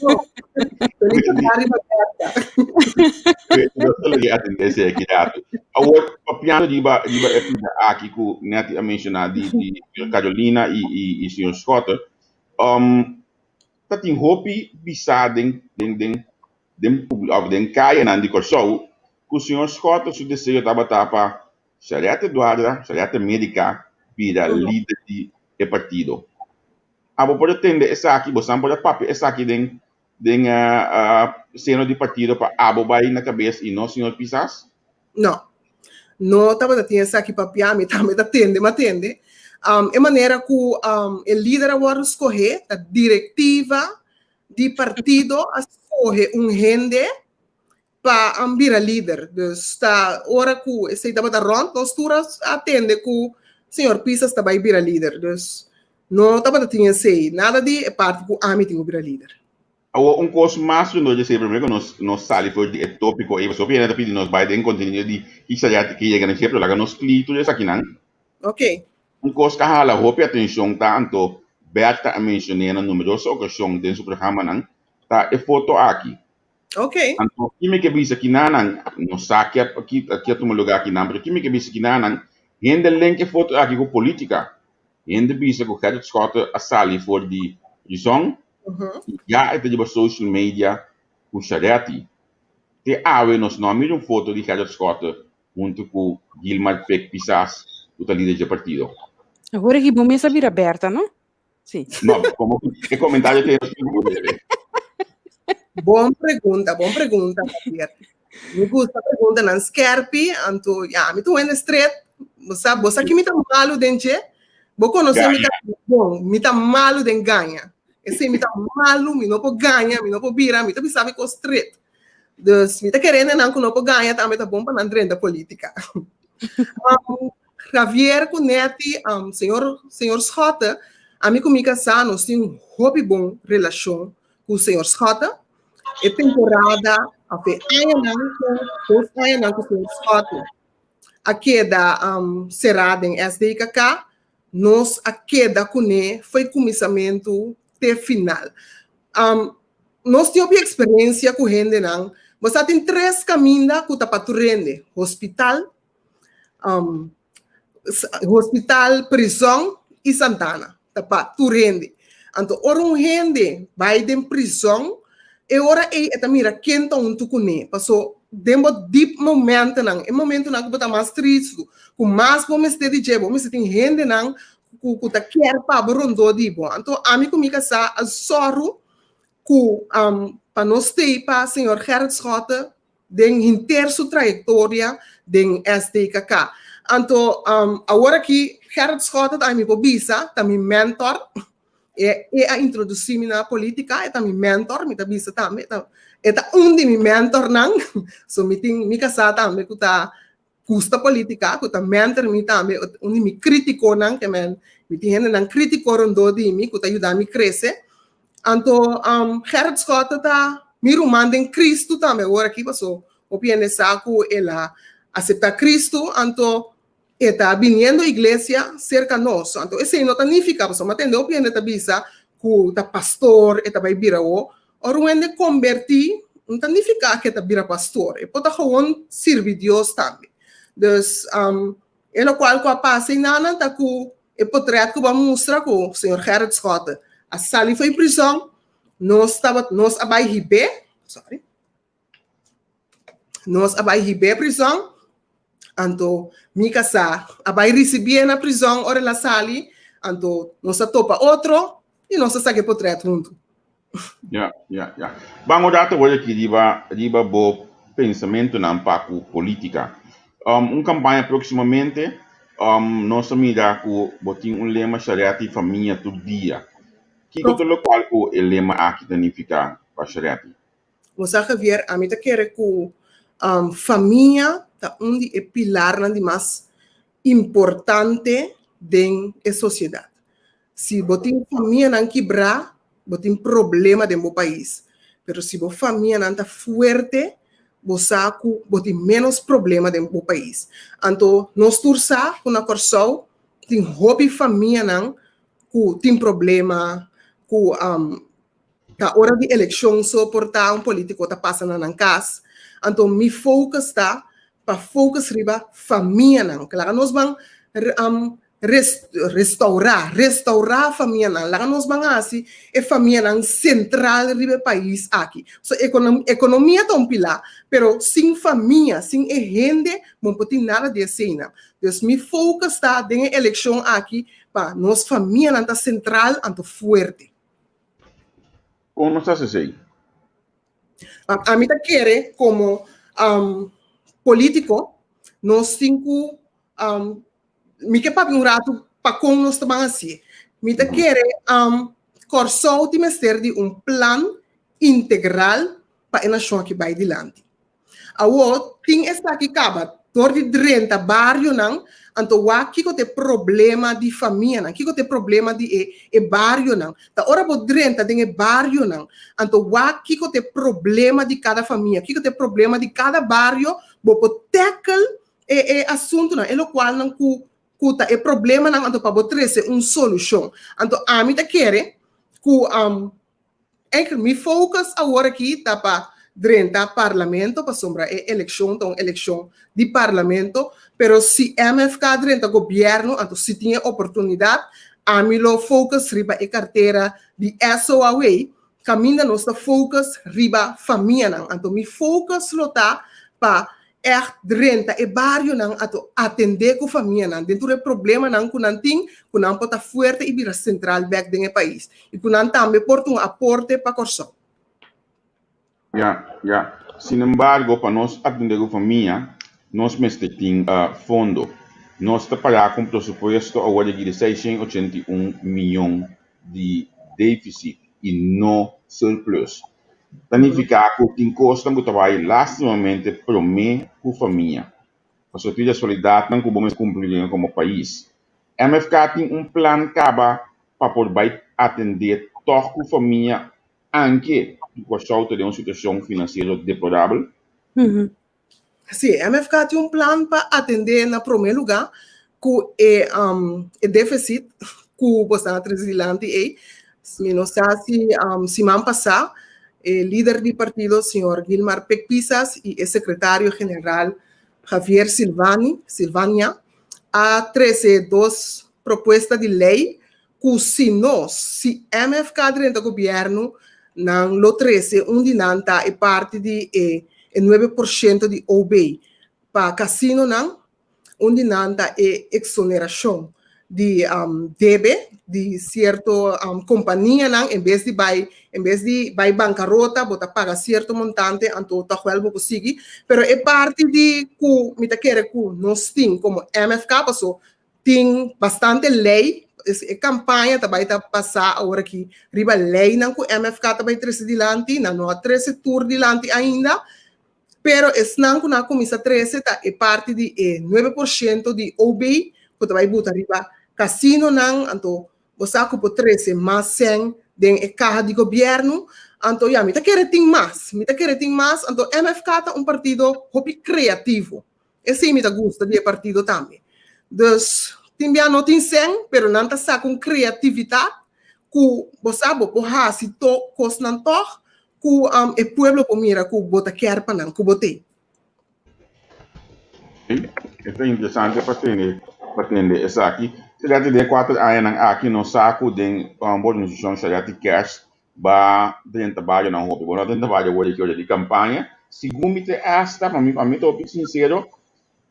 No, feliz riba Berta. Nos lo atendé esaki rato. Awor, papiando riba, riba e pida aki ku Netty a menshoná di, di Carolina i, i, i señor Schotte, um, ta tin hopi bisá den, den, den, den, of den kayanan di Kòrsou ku señor Schotte su deseo tabata pa Shariat Eduarda, Shariat America bira lider di e partido. Abo por a tende esaki, bosan por a papia esaki den den seno di partido pa abo bai na kabes i no señor Pisas? No. No tabata tin esaki papia, mi tambe ta tende, m'a tende. E manera ku e lider a wòrdu skohé ta direktiva di partido a skohe un hende pa a bira lider. Dus ta ora ku esei tabata rònt, nos tur a tende ku señor Pisas ta bai bira lider. Dus no tabata tin esei, nada di e parti ku ami tin ku bira lider. Awor un kos mas ku nos dje promé ku nos nos sali for di e tópiko ei, pasobra hopi hende ta pidi nos bai den kontenido di kisa ya ke yega na dje, pero laga nos kli tur esakinan. Oké. Un kos ku a hala hopi atenshon ta anto Bertha a menshon'é na numeroso okashon den su programanan ta e foto aki. Ok. Anto ki mi ke bisa kinanan, no sa ki a ki a tuma lugar kinan, pero ki mi ke bisa kinanan, hende link e foto aki ku politica. Hende bisa ku Gerrit Schotte a sali for di prizon i ya e ta riba social media ku Charetti. Te awe nos no a mira un foto di Gerrit Schotte huntu ku Gilmar Pik Pisas ku ta lider dje partido. Awor aki bo mes a bira Bertha, no? Sí. No, como e comentario te nos Bon pregunta, bon pregunta, Javier. Mi gusta pregunta nan skerpi, anto ya, mi tu hende stret, bo sa, bo sa ki mi ta malu den dje, bo konosé mi ta bon, mi ta malu den gaña. Esei mi ta malu, mi no por gaña, mi no por bira, mi ta bisa mi kos stret. Dus mi ta kere hendenan ku no por gaña tambe ta bon pa nan drenta politika. Um, Javier ku Netty, um, señor, señor Schotte, ami ku mi kasá nos tin un hopi bon relashon ku señor Schotte. E temporada, of e añanan ku, dos añanan ku señor Schotte a keda um, será den SDKK, nos a keda kuné foi kuminsamentu te final. Um, nos tin hopi eksperensia ku hendenan. Bo sa tin tres kaminda ku ta pa tur hende, hospital, um, hospital, prizon i Santana. Ta pa tur hende. Anto ora un hende bai den prizon, e ora ei e ta mira ken ta huntu kuné. Paso den bo diep momentonan, e momentonan ku bo ta mas tristu, ku mas bo mester di dje, bo mester tin hendenan ku ku ta kier pa bo rondó di bo. Anto ami ku mi kasá a sòru ku um, pa nos stay pa señor Gerrit Schotte den henter su trayektoria den SDKK. Anto um, awor aki Gerrit Schotte ta mi por bisa, ta mi mentor. E, e a introdusí mi na polítika, e ta mi mentor, mi ta bisa tambe, e ta, e ta un di mi mentornan. So mi tin mi kasá tambe ku ta gusta polítika, ku ta mentor mi tambe, un di mi krítikonan, ke men, mi tin hendenan krítiko rondó di mi ku ta yuda mi krese. Anto um, Gerrit Schotte ta mi ruman den Kristu tambe awor aki, paso hopi hende sa ku el a aseptá Kristu, anto e ta biniendo iglesia serka nos. Anto esei no ta nifiká, pasobra mi a tende hopi hende ta bisa ku ta pastor e ta bai bira awor. Ora un hende kombertí, no ta nifiká ku e ta bira pastor. E por ta gewoon sirbi Dios tambe. Dus, um, e lokual ku a pasa einanan ta ku e potrèt ku bo a mustra ku señor Gerrit Schotte a sali for e prizòn, nos tabat, nos a bai hib'é, sorry, nos a bai hib'é prizòn, anto mi kasá a bai risibié na prizòn ora el a sali, anto nos a topa otro i nos a saka e potrèt huntu. Ja, ja, ja. Ban un rato word aki riba, riba bo pensamentonan pa ku politica. Um, un campaña próximamente, um, nos a mira ku bo tin un lema Sharetti famia tur dia. Kiko ta lokual ku e lema aki ta nifiká pa Sharetti? Bo sa Javier, ami ta kere ku um, famia ta un di e pilarnan di mas importante. den e sosiedat. Si bo tin famianan kibrá, bo tin problema den bo pais. Pero si bo famianan ta fuerte, bo sa ku bo tin ménos problema den bo pais. Anto nos tur sa ku na Kòrsou tin hopi famianan ku tin problema, ku ta ora di elekshon so por ta un polítiko ta pasa na nan kas. Anto mi focus ta pa focus riba famianan. Laga nos ban restaurá, restaurá famianan. Laga nos ban hasi e famianan sentral riba e pais aki. So ekonomia ta un pilá, pero sin famia, sin e hende, bo no por tin nada di eseinan. Dus mi focus ta den e elekshon aki pa nos famianan ta sentral anto fuerte. Kon nos ta hasi esei? Ami ta kere komo polítiko nos tin ku mi ke papia un ratu pa kon nos ta ban hasié. Mi ta kere Kòrsou tin mester di un plan integral pa e nashon aki bai dilanti. Awor tin esaki kaba dor di drenta barionan, anto wak kiko ta e problema di famianan, kiko ta e problema di e e barionan. Ta ora bo drenta den e barionan, anto wak kiko ta e problema di kada famia, kiko ta e problema di kada bario, bo por tackle e e asuntunan, e lokualnan ku ku ta e problemanan anto pa bo trese un solushon. Anto ami ta kere ku Eigenlijk mi focus awor aki ta pa drenta parlamento pasobra e eleccion ta un eleccion di parlamento, pero si MFK drenta gobierno anto si tin e oportunidad ami lo focus riba e cartera di SOAW caminda nos ta focus riba famianan anto mi focus lo ta pa Ègt drenta e barionan ato atendé ku famianan den tur e problemanan ku nan tin, ku nan por ta fuerte i bira sentral bèk den e pais i ku nan tambe por ta un aporte pa Kòrsou. Ya, ya. Sinembargo, pa nos atendé ku famia, nos mester tin fondo. Nos ta pará ku un presupuesto awor di di 681 mion di défisit i no surplus. Ta nifiká ku tin kosnan ku ta bai lástimamente promé ku famia, pasobra tin responsabilidatnan ku bo mester kumpli den komo pais. MFK tin un plan kaba pa por bai atendé tòg ku famia anke ku Kòrsou ta den un situashon finansiero deplorabel? Sí, MFK tin un plan pa atendé na promé lugá ku e e défisit ku bo sta trese dilanti ei. Mi no sa si siman pasá e lider di partido señor Gilmar Pik Pisas i e sekretario general Javier Silvani, Silvania a trese dos propuesta di lei ku si nos, si MFK drenta gobièrnu, nan lo trese un di nan ta e parti di e e nuebe por shento di OB pa kasinonan, un di nan ta e eksonerashon di debe di sierto kompanianan en bes di bai en bes di bai bankarota bo ta paga sierto montante anto tòg wèl bo por sigui, pero e parti di ku mi ta kere ku nos tin komo MFK paso Tin bastante ley, e campaña ta bay ta pasa awor aki riba leynan cu MFK ta bay trece dilanti, nan no a trece tur dilanti ainda, pero esnan cu nan a cuminsa trece ta e parti di e 9% di OB cu ta bay buta riba casinonan, anto bo sa cu por trece mas cen den e caha di gobierno, anto ya mi ta kere tin mas, mi ta kere tin mas, anto MFK ta un partido hopi creativo. Esei mi ta gusta di e partido tambe. Dus tin bia no tin sèn, pero nan ta saka un kreativitat ku bo sa bo por hasi to kosnan tòg ku e pueblo por mira ku bo ta kèr pa nan, ku bo t'ei. E ta interesante pa tende pa tende esaki. Shariati den e kuater añanan aki nos sa ku den bo organisashon Shariati Cash Ba drenta bario nan hopi. Bo no drenta bario awor ki ora di campaña. Segun mi te hasta, pa mi, pa mi ta hopi sincero,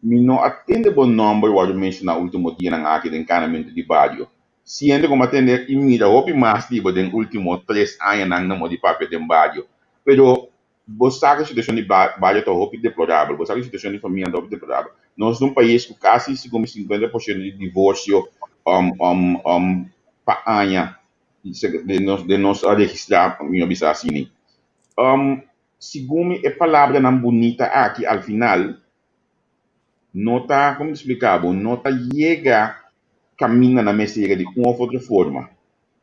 mi no a tende bo nomber wordo menciona ultimo dianan aki den canamento di bario. Siendo como a tende y mira hopi mas di bo den ultimo tres añanan na modo di papia den bario. Pero bo sa cu e situacion di bario ta hopi deplorabel, bo sa cu e situacion di familianan ta hopi deplorabel. Nos ta un pais cu casi, segun mi, 50% di divorcio pa aña. Den nos, den nos a registrá, mi a bisa asina. Um, segun mi e palabranan bunita aki al final no ta, como ta splica bo, no ta yega kaminda nan mester yega di un òf otro forma.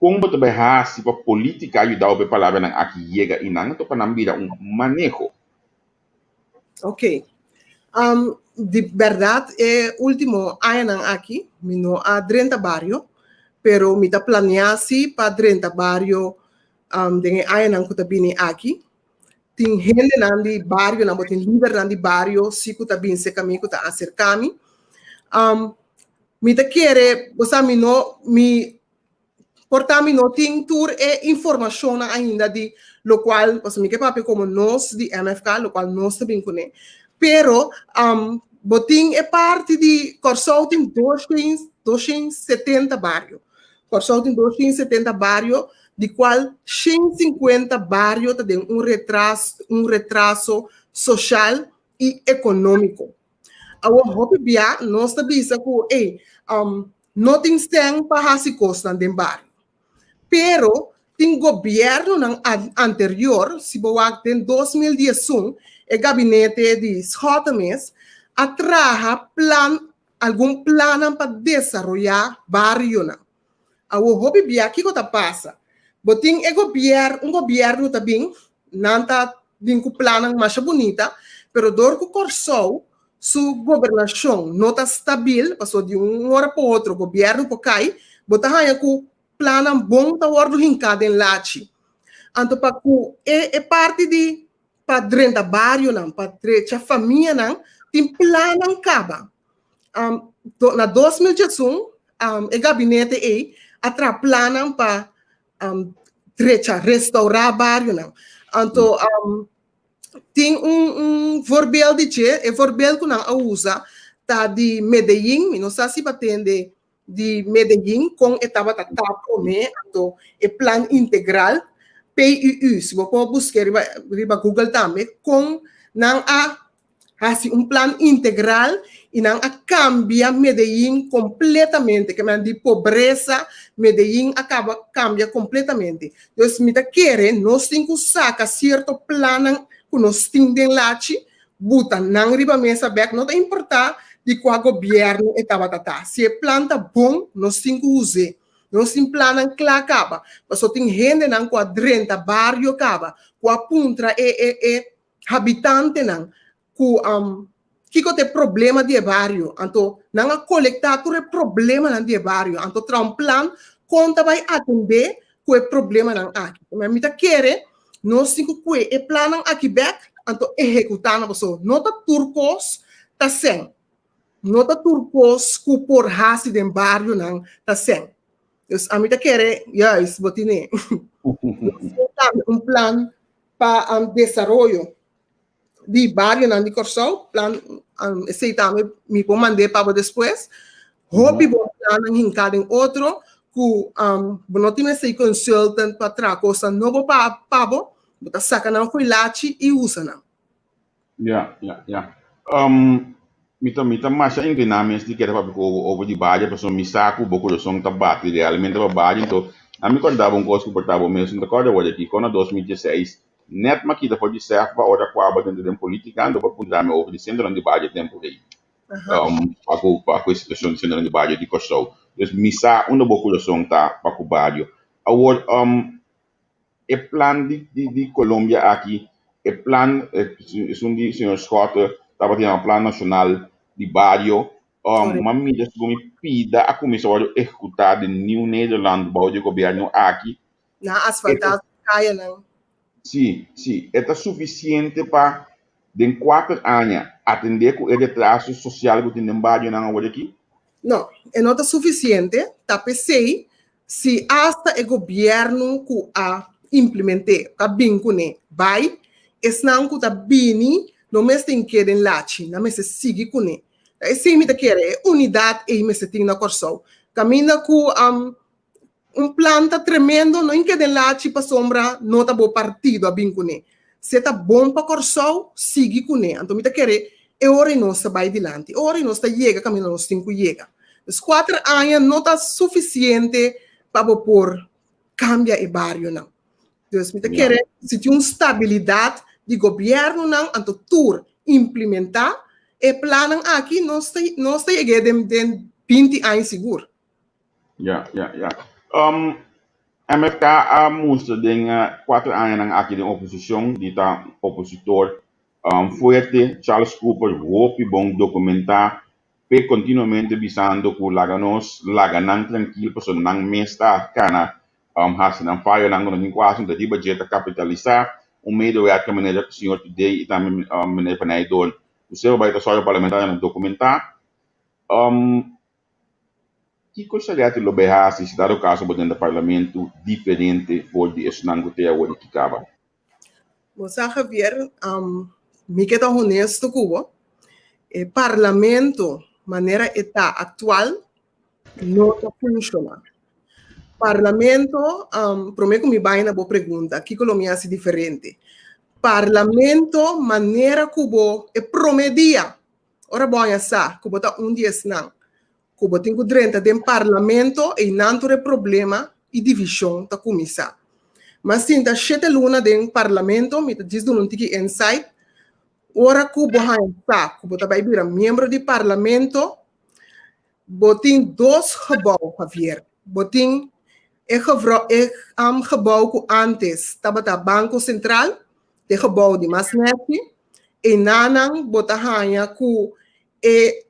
Kon bo ta bai hasi pa polítika yuda bo pa e palabranan aki yega i nan anto pa nan bira un maneho? Ok. Di bèrdat e último añanan aki mi no a drenta bario, pero mi ta planea si pa drenta bario den e añanan ku ta bini aki. Tin hendenan di barionan, bo tin lidernan di bario si ku ta bin serka mi, ku ta aserká mi. Mi ta kere, bo sa mi no, mi por ta mi no tin tur e informashonnan ainda di lokual, pasobra mi ke papia komo nos di MFK, lokual nos ta bin kuné. Pero bo tin e parti di Kòrsou tin 270 bario. Kòrsou tin 270 bario, di kual 150 bario ta den un retraso, un retraso soshal i ekonómiko. Awor hopi bia nos ta bisa ku ey, no tin sèn pa hasi kosnan den bario. Pero tin gobièrnunan anterior, si bo wak den 2011 e gabinete di Schotte mes a traha plan, algun plannan pa desaroyá barionan. Awor hopi bia kiko ta pasa? Bo tin e gobièrnu, un gobièrnu ta bin, nan ta bin ku plannan masha bunita, pero dor ku Kòrsou su gobernashon no ta stabil, pasobra di un ora pa otro gobièrnu por kai, bo ta haña ku plannan bon ta wòrdu hinká den lachi. Anto pa ku e e parti di pa drenta barionan, pa drecha famianan, tin plannan kaba. Na 2011 e gabinete ei a traha plannan pa drecha, restaurá barionan. Anto tin un un voorbeeld di dje, e voorbeeld ku nan a usa ta di Medellin, mi no sa si bo a tende di Medellin kon e tabata ta promé, anto e plan integral, PUU, si bo por busk'é riba riba Google tambe, kon nan a hasi un plan integral i nan a kambia Medellin kompletamente, ke men di pobresa Medellin a kaba kambia kompletamente. Dus mi ta kere nos tin ku saka sierto plannan ku nos tin den lachi, buta nan riba mesa bek, no ta importa di kua gobièrnu e tabata ta. Si e plan ta bon, nos tin ku us'é. Nos tin plannan kla kaba, pasobra tin hendenan ku a drenta bario kaba, ku a puntra e e e habitantenan ku kiko ta e problema di e bario. Anto nan a kolektá tur e problemanan di e bario. Anto traha un plan kon ta bai atendé ku e problemanan aki. Mi ta kere nos tin ku kue e plannan aki bèk anto ehekutá nan pasobra no ta tur kos ta sèn. No ta tur kos ku por hasi den barionan ta sèn. Dus ami ta kere juist bo tine. Nos tin tambe un plan pa desaroyo di barionan di Kòrsou, plan esei tambe mi por mand'é pa bo despues. Hopi bon plannan hinká den otro ku bo no tin mester consultant pa traha kosnan nobo pa pa bo, bo ta saka nan fo'i lachi i usa nan. Ya, ya, ya. Mi ta mi ta masha incliná mes di kere papia ku bo over di bario pasobra mi sa ku bo kurason ta bati realmente pa bario enton a mi kòrda bo un kos ku por ta bo mes no ta kòrda awor aki kon na 2016 nèt mi a kita for di sèf pa ora ku aba dentro den politika anto bo a puntra mi over di sentronan di bario tempu ei pa ku pa ku e situashon di sentronan di bario di Kòrsou. Dus mi sa unda bo kurason ta pa ku bario. Awor E plan di di Colombia aki, e plan esun di señor Schotte tabata yama Plan Nacional di Bario, m'a mira segun mi pida a cuminsa wordo ehecuta den Nieuw Nederland bou di e gobierno aki. Nan a asfalta cayanan. Si, si, e ta suficiente pa den cuater aña atende cu e retraso social cu tin den barionan awor aki? No, e no ta suficiente, ta p'esey Si asta e gobièrnu ku a implement'é ta bin kuné bai, esnan ku ta bini no mester ink'é den lachi, nan mester sigui kuné. Ta esei mi ta kere, e unidat ei mester tin na Kòrsou. Kaminda ku un plan ta tremendo, no ink'é den lachi pasobra no ta bo partido a bin kuné. Si e ta bon pa Kòrsou, sigui kuné. Anto mi ta kere e ora ei nos ta bai dilanti, e ora ei nos ta yega kaminda nos tin ku yega. Dus kuater aña no ta sufisiente pa bo por kambia e barionan. Dus mi ta kere si tin un stabilidat di gobièrnunan anto tur implementá e plannan aki nos ta nos ta yeg'é den 20 aña sigur. Ja, ja, ja. MFK a mustra den 4 añanan aki den oposicion di ta opositor fuerte. Charles Cooper hopi bon documenta p'e continuamente bisando cu laga nos laga nan trankil pasobra nan mes ta cana haci nan fayonan cu nan tin cu haci, ta riba dje ta capitalisa un medewerker meneer señor Today y tambe meneer Van Eydoorn cu semper bay ta sòru parlamentarionan documenta. Kiko Shariati lo bay haci si dado caso bo drenta parlamento diferente for di esnan cu te awor aki caba? Bo sa Javier, mi ke ta honesto ku bo, e parlamento manera e ta aktual no ta funshoná. Parlamento, promé ku mi bai na bo pregunta, kiko lo mi hasi diferente? Parlamento manera ku bo e promé dia Ora bo haña sa ku bo ta un di esnan ku bo tin ku drenta den parlamento, einan tur e problema i divishon ta kuminsá. Mi a sinta shete luna den parlamento, mi ta djis duna un tiki insight. Ora ku bo haña sa ku bo ta bai bira miembro di parlamento, bo tin dos gebou, Javier. Bo tin e e gebou ku ántes tabata Banko Sentral, e gebou di mas nèchi. Enanan bo ta haña ku e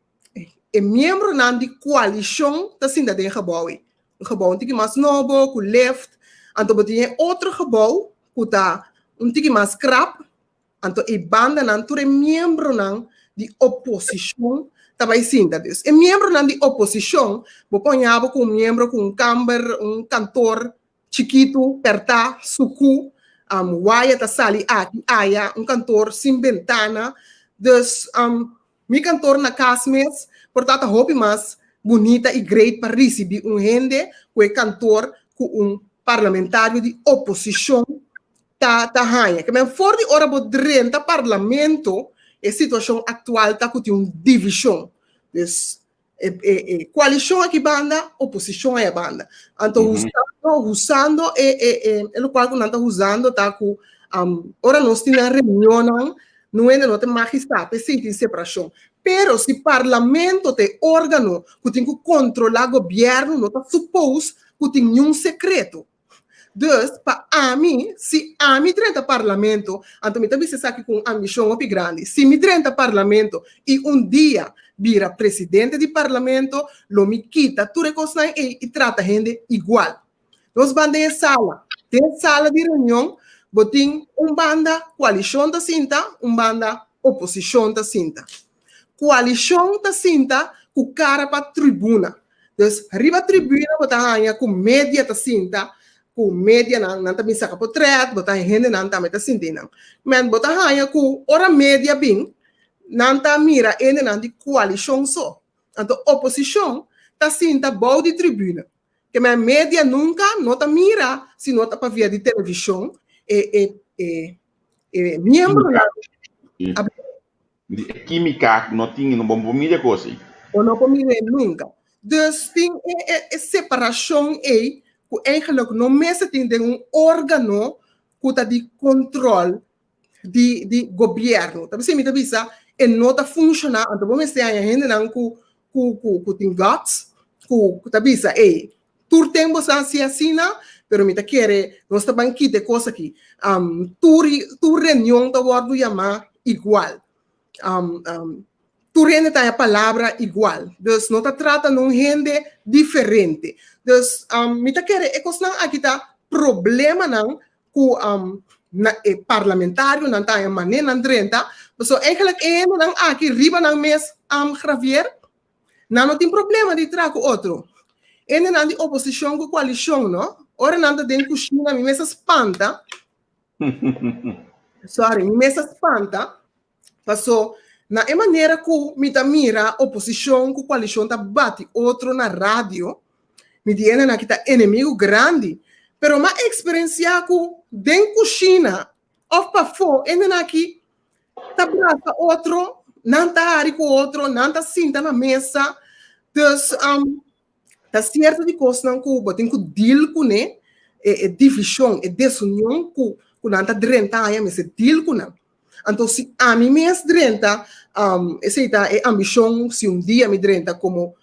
e miembronan di koalishon ta sinta den e gebou ei. Un gebou un tiki mas nobo, ku lift. Anto bo tin e otro gebou ku ta un tiki mas krap. Anto e bandanan tur e miembronan di oposishon ta bai sinta. Dus e miembronan di oposishon, bo por haña bo ku un miembro ku un kamber, un kantor Chikitu, pèrtá, sukú, waya ta sali aki, aya, un kantor sin bentana. Dus, mi kantor na kas mes por ta ta hopi mas bunita i great pa risibí un hende ku e kantor ku un parlamentario di oposishon ta ta haña. Ke men for di ora bo drenta parlamento, e situashon aktual ta ku tin un divishon. Dus, E, e, e coalición aki banda, oposición aya banda. Anto mm -hmm. usando, usando e, e, e, e lo cual ku nan ta usando ta ku ora nos tin nan reunionnan, no hende no te mag sa, p'esei tin separacion. Pero si parlamento ta e órgano ku tin ku kontrolá gobierno, no ta suppose ku tin niun sekreto. Dus, pa ami, si ami drenta parlamento, anto mi ta bisa esaki ku un ambishon hopi grandi, si mi drenta parlamento i un dia bira presidente di parlamento, lo mi kita tur e kosnan ei i trata hende igual. Nos ban den e sala. Den sala di reunion bo tin un banda koalishon ta sinta, un banda oposishon ta sinta. Koalishon ta sinta ku kara pa tribuna. Dus riba tribuna bo ta haña ku media ta sinta, ku medianan nan ta bin saka potrèt, bo ta haña hendenan tambe ta sinta einan. Men bo ta haña ku ora media bin, nan ta mira hendenan di koalishon so. Anto oposishon ta sinta bou di tribuna. Ke men media nunka no ta mira si no ta pa via di televishon e e e e miembronan. Di e química no tin, no por mira e cos ei. Bo no por mira e nunca. Dus tin e, e, e separacion ei cu eigenlijk no mester tin den un organo cu ta di control di, di gobierno. Ta mi ta bisa, e no ta funciona, anto bo mester haña hendenan cu, cu, cu, cu tin guts, cu, cu ta bisa, ei, Tur ten bo sa hasi asina, pero mi ta kere nos ta ban kita e kos aki. Tur tur reunion ta wòrdu yamá igual. Tur hende ta haña palabra igual. Dus no ta trata nun hende diferente. Dus mi ta kere e kosnan aki ta problemanan ku na e parlamentarionan ta haña manera nan drenta. Pasobra eigenlijk e hendenan aki riba nan mes, Javier, Nan no tin problema di traha ku otro. Hendenan di oposishon ku koalishon no. Ora nan ta den kushina mi mes a spanta. Sorry, mi mes a spanta. Paso na e manera ku mi ta mira oposishon ku koalishon ta bati otro na radio, mi di hendenan aki ta enemigu grandi. Pero m'a eksperensiá ku den kushina òf pafó hendenan aki ta brasa otro, nan ta hari ku otro, nan ta sinta na mesa. Dus um, ta sierto di kosnan ku bo tin ku deal kuné, e, e divishon, e desunion ku, ku nan ta drenta haña mester deal ku nan. Anto si ami mes drenta, um, esei ta e ambishon si un dia mi drenta komo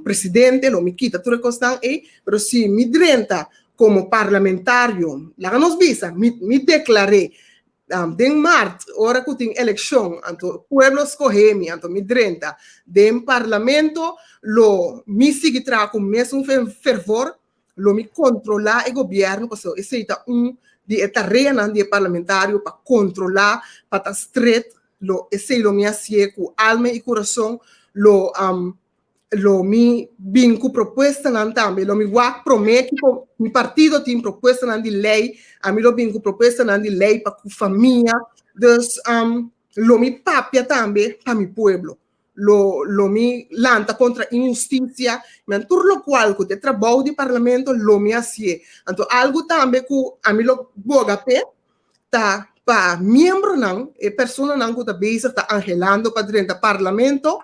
presidente, lo mi kita tur e kosnan ei, pero si mi drenta komo parlamentario, laga nos bisa, mi mi deklar'é den mart ora ku tin elekshon, anto pueblo skohe mi, anto mi drenta den parlamento, lo mi sigui traha ku mesun fervor, lo mi kontrolá e gobièrnu, pasobra esei ta un di e tareanan di e parlamentario pa kontrolá, pa ta stret, lo esei lo mi hasié ku alma i kurason, lo lo mi bin ku propuestanan tambe, lo mi wak promé kiko mi partido tin propuestanan di lei, ami lo bin ku propuestanan di lei pa ku famia, dus lo mi papia tambe pa mi pueblo, lo lo mi lanta kontra inhustisia, men tur lokual ku ta e trabou di parlamento lo mi hasié. Anto algu tambe ku ami lo boga p'e ta pa miembronan, e personanan ku ta bezig ta anhelando pa drenta parlamento,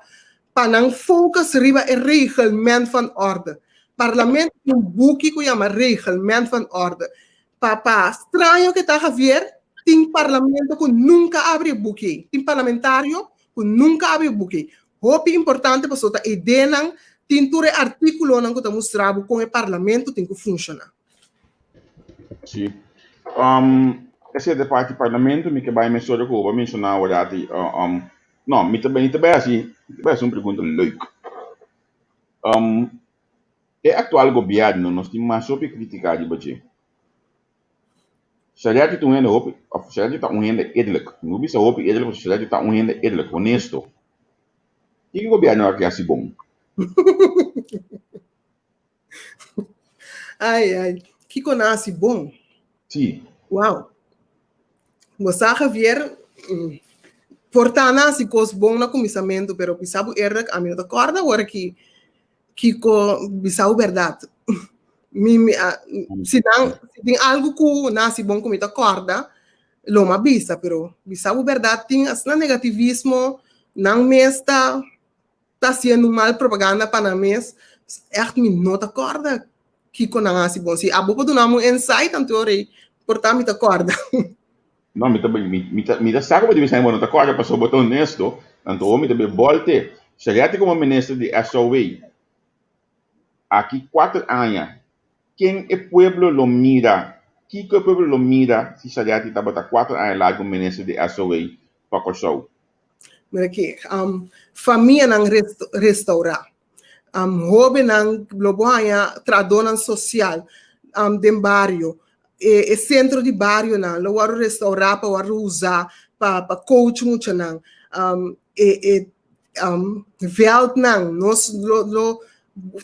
pa nan focus riba e reglement van orde. Parlamento tin un buki ku yama reglement van orde. Pa pa straño ke ta Javier, tin parlamento ku nunka abri e buki ei. Tin parlamentario ku nunka abri e buki ei. Hopi importante pasobra ta idenan tin tur e artíkulonan ku ta mustra bo kon e parlamento tin ku funshoná. Sí. Esei ta e parti parlamento. Mi ke bai mesora ku bo a menshoná awor di No, mi ta mi ta bai hasi mi ta bai hasi un pregunta leuk. E aktual gobièrnu nos tin mas hopi kritiká riba dje. Shariati ta un hende hopi òf Shariati ta un hende eerlijk. Mi por bisa hopi eerlijk pasobra Shariati ta un hende eerlijk, honesto. Kiko gobièrnu aki hasi bon? Ai, ai. Kiko nan hasi bon? Sí. Wow. Bo sa, Javier, por ta nan hasi kos bon na kuminsamentu, pero bisa bo eerlijk, ami no ta kòrda awor aki kiko bisa bo bèrdat. Mi, mi a, si nan, si tin algu ku nan hasi bon ku mi ta kòrda, lo mi a bisa, pero bisa bo bèrdat tin asina negativismo, nan mes ta ta haciendo un mal propaganda pa nan mes, echt mi no ta corda kico nan haci bon. Si abo por duna mi un insight anto rey, por ta mi ta corda. No, mi ta, mi, mi ta, mi ta sa cu bo ta bisa bo no ta corda pasobra bo ta honesto, anto awor mi ta bay bolte. Shariati como minister di SOW, aki cuater aña, ken e pueblo lo mira, kico e pueblo lo mira si Shariati tabata cuater aña largo minister di SOW pa Corsou? Mira aki, famianan restaurá, hóbennan lo bo haña trahadónan sosial den bario, e sentro di barionan lo wòrdu restaurá pa wòrdu usá pa coach muchanan, e vèltnan nos lo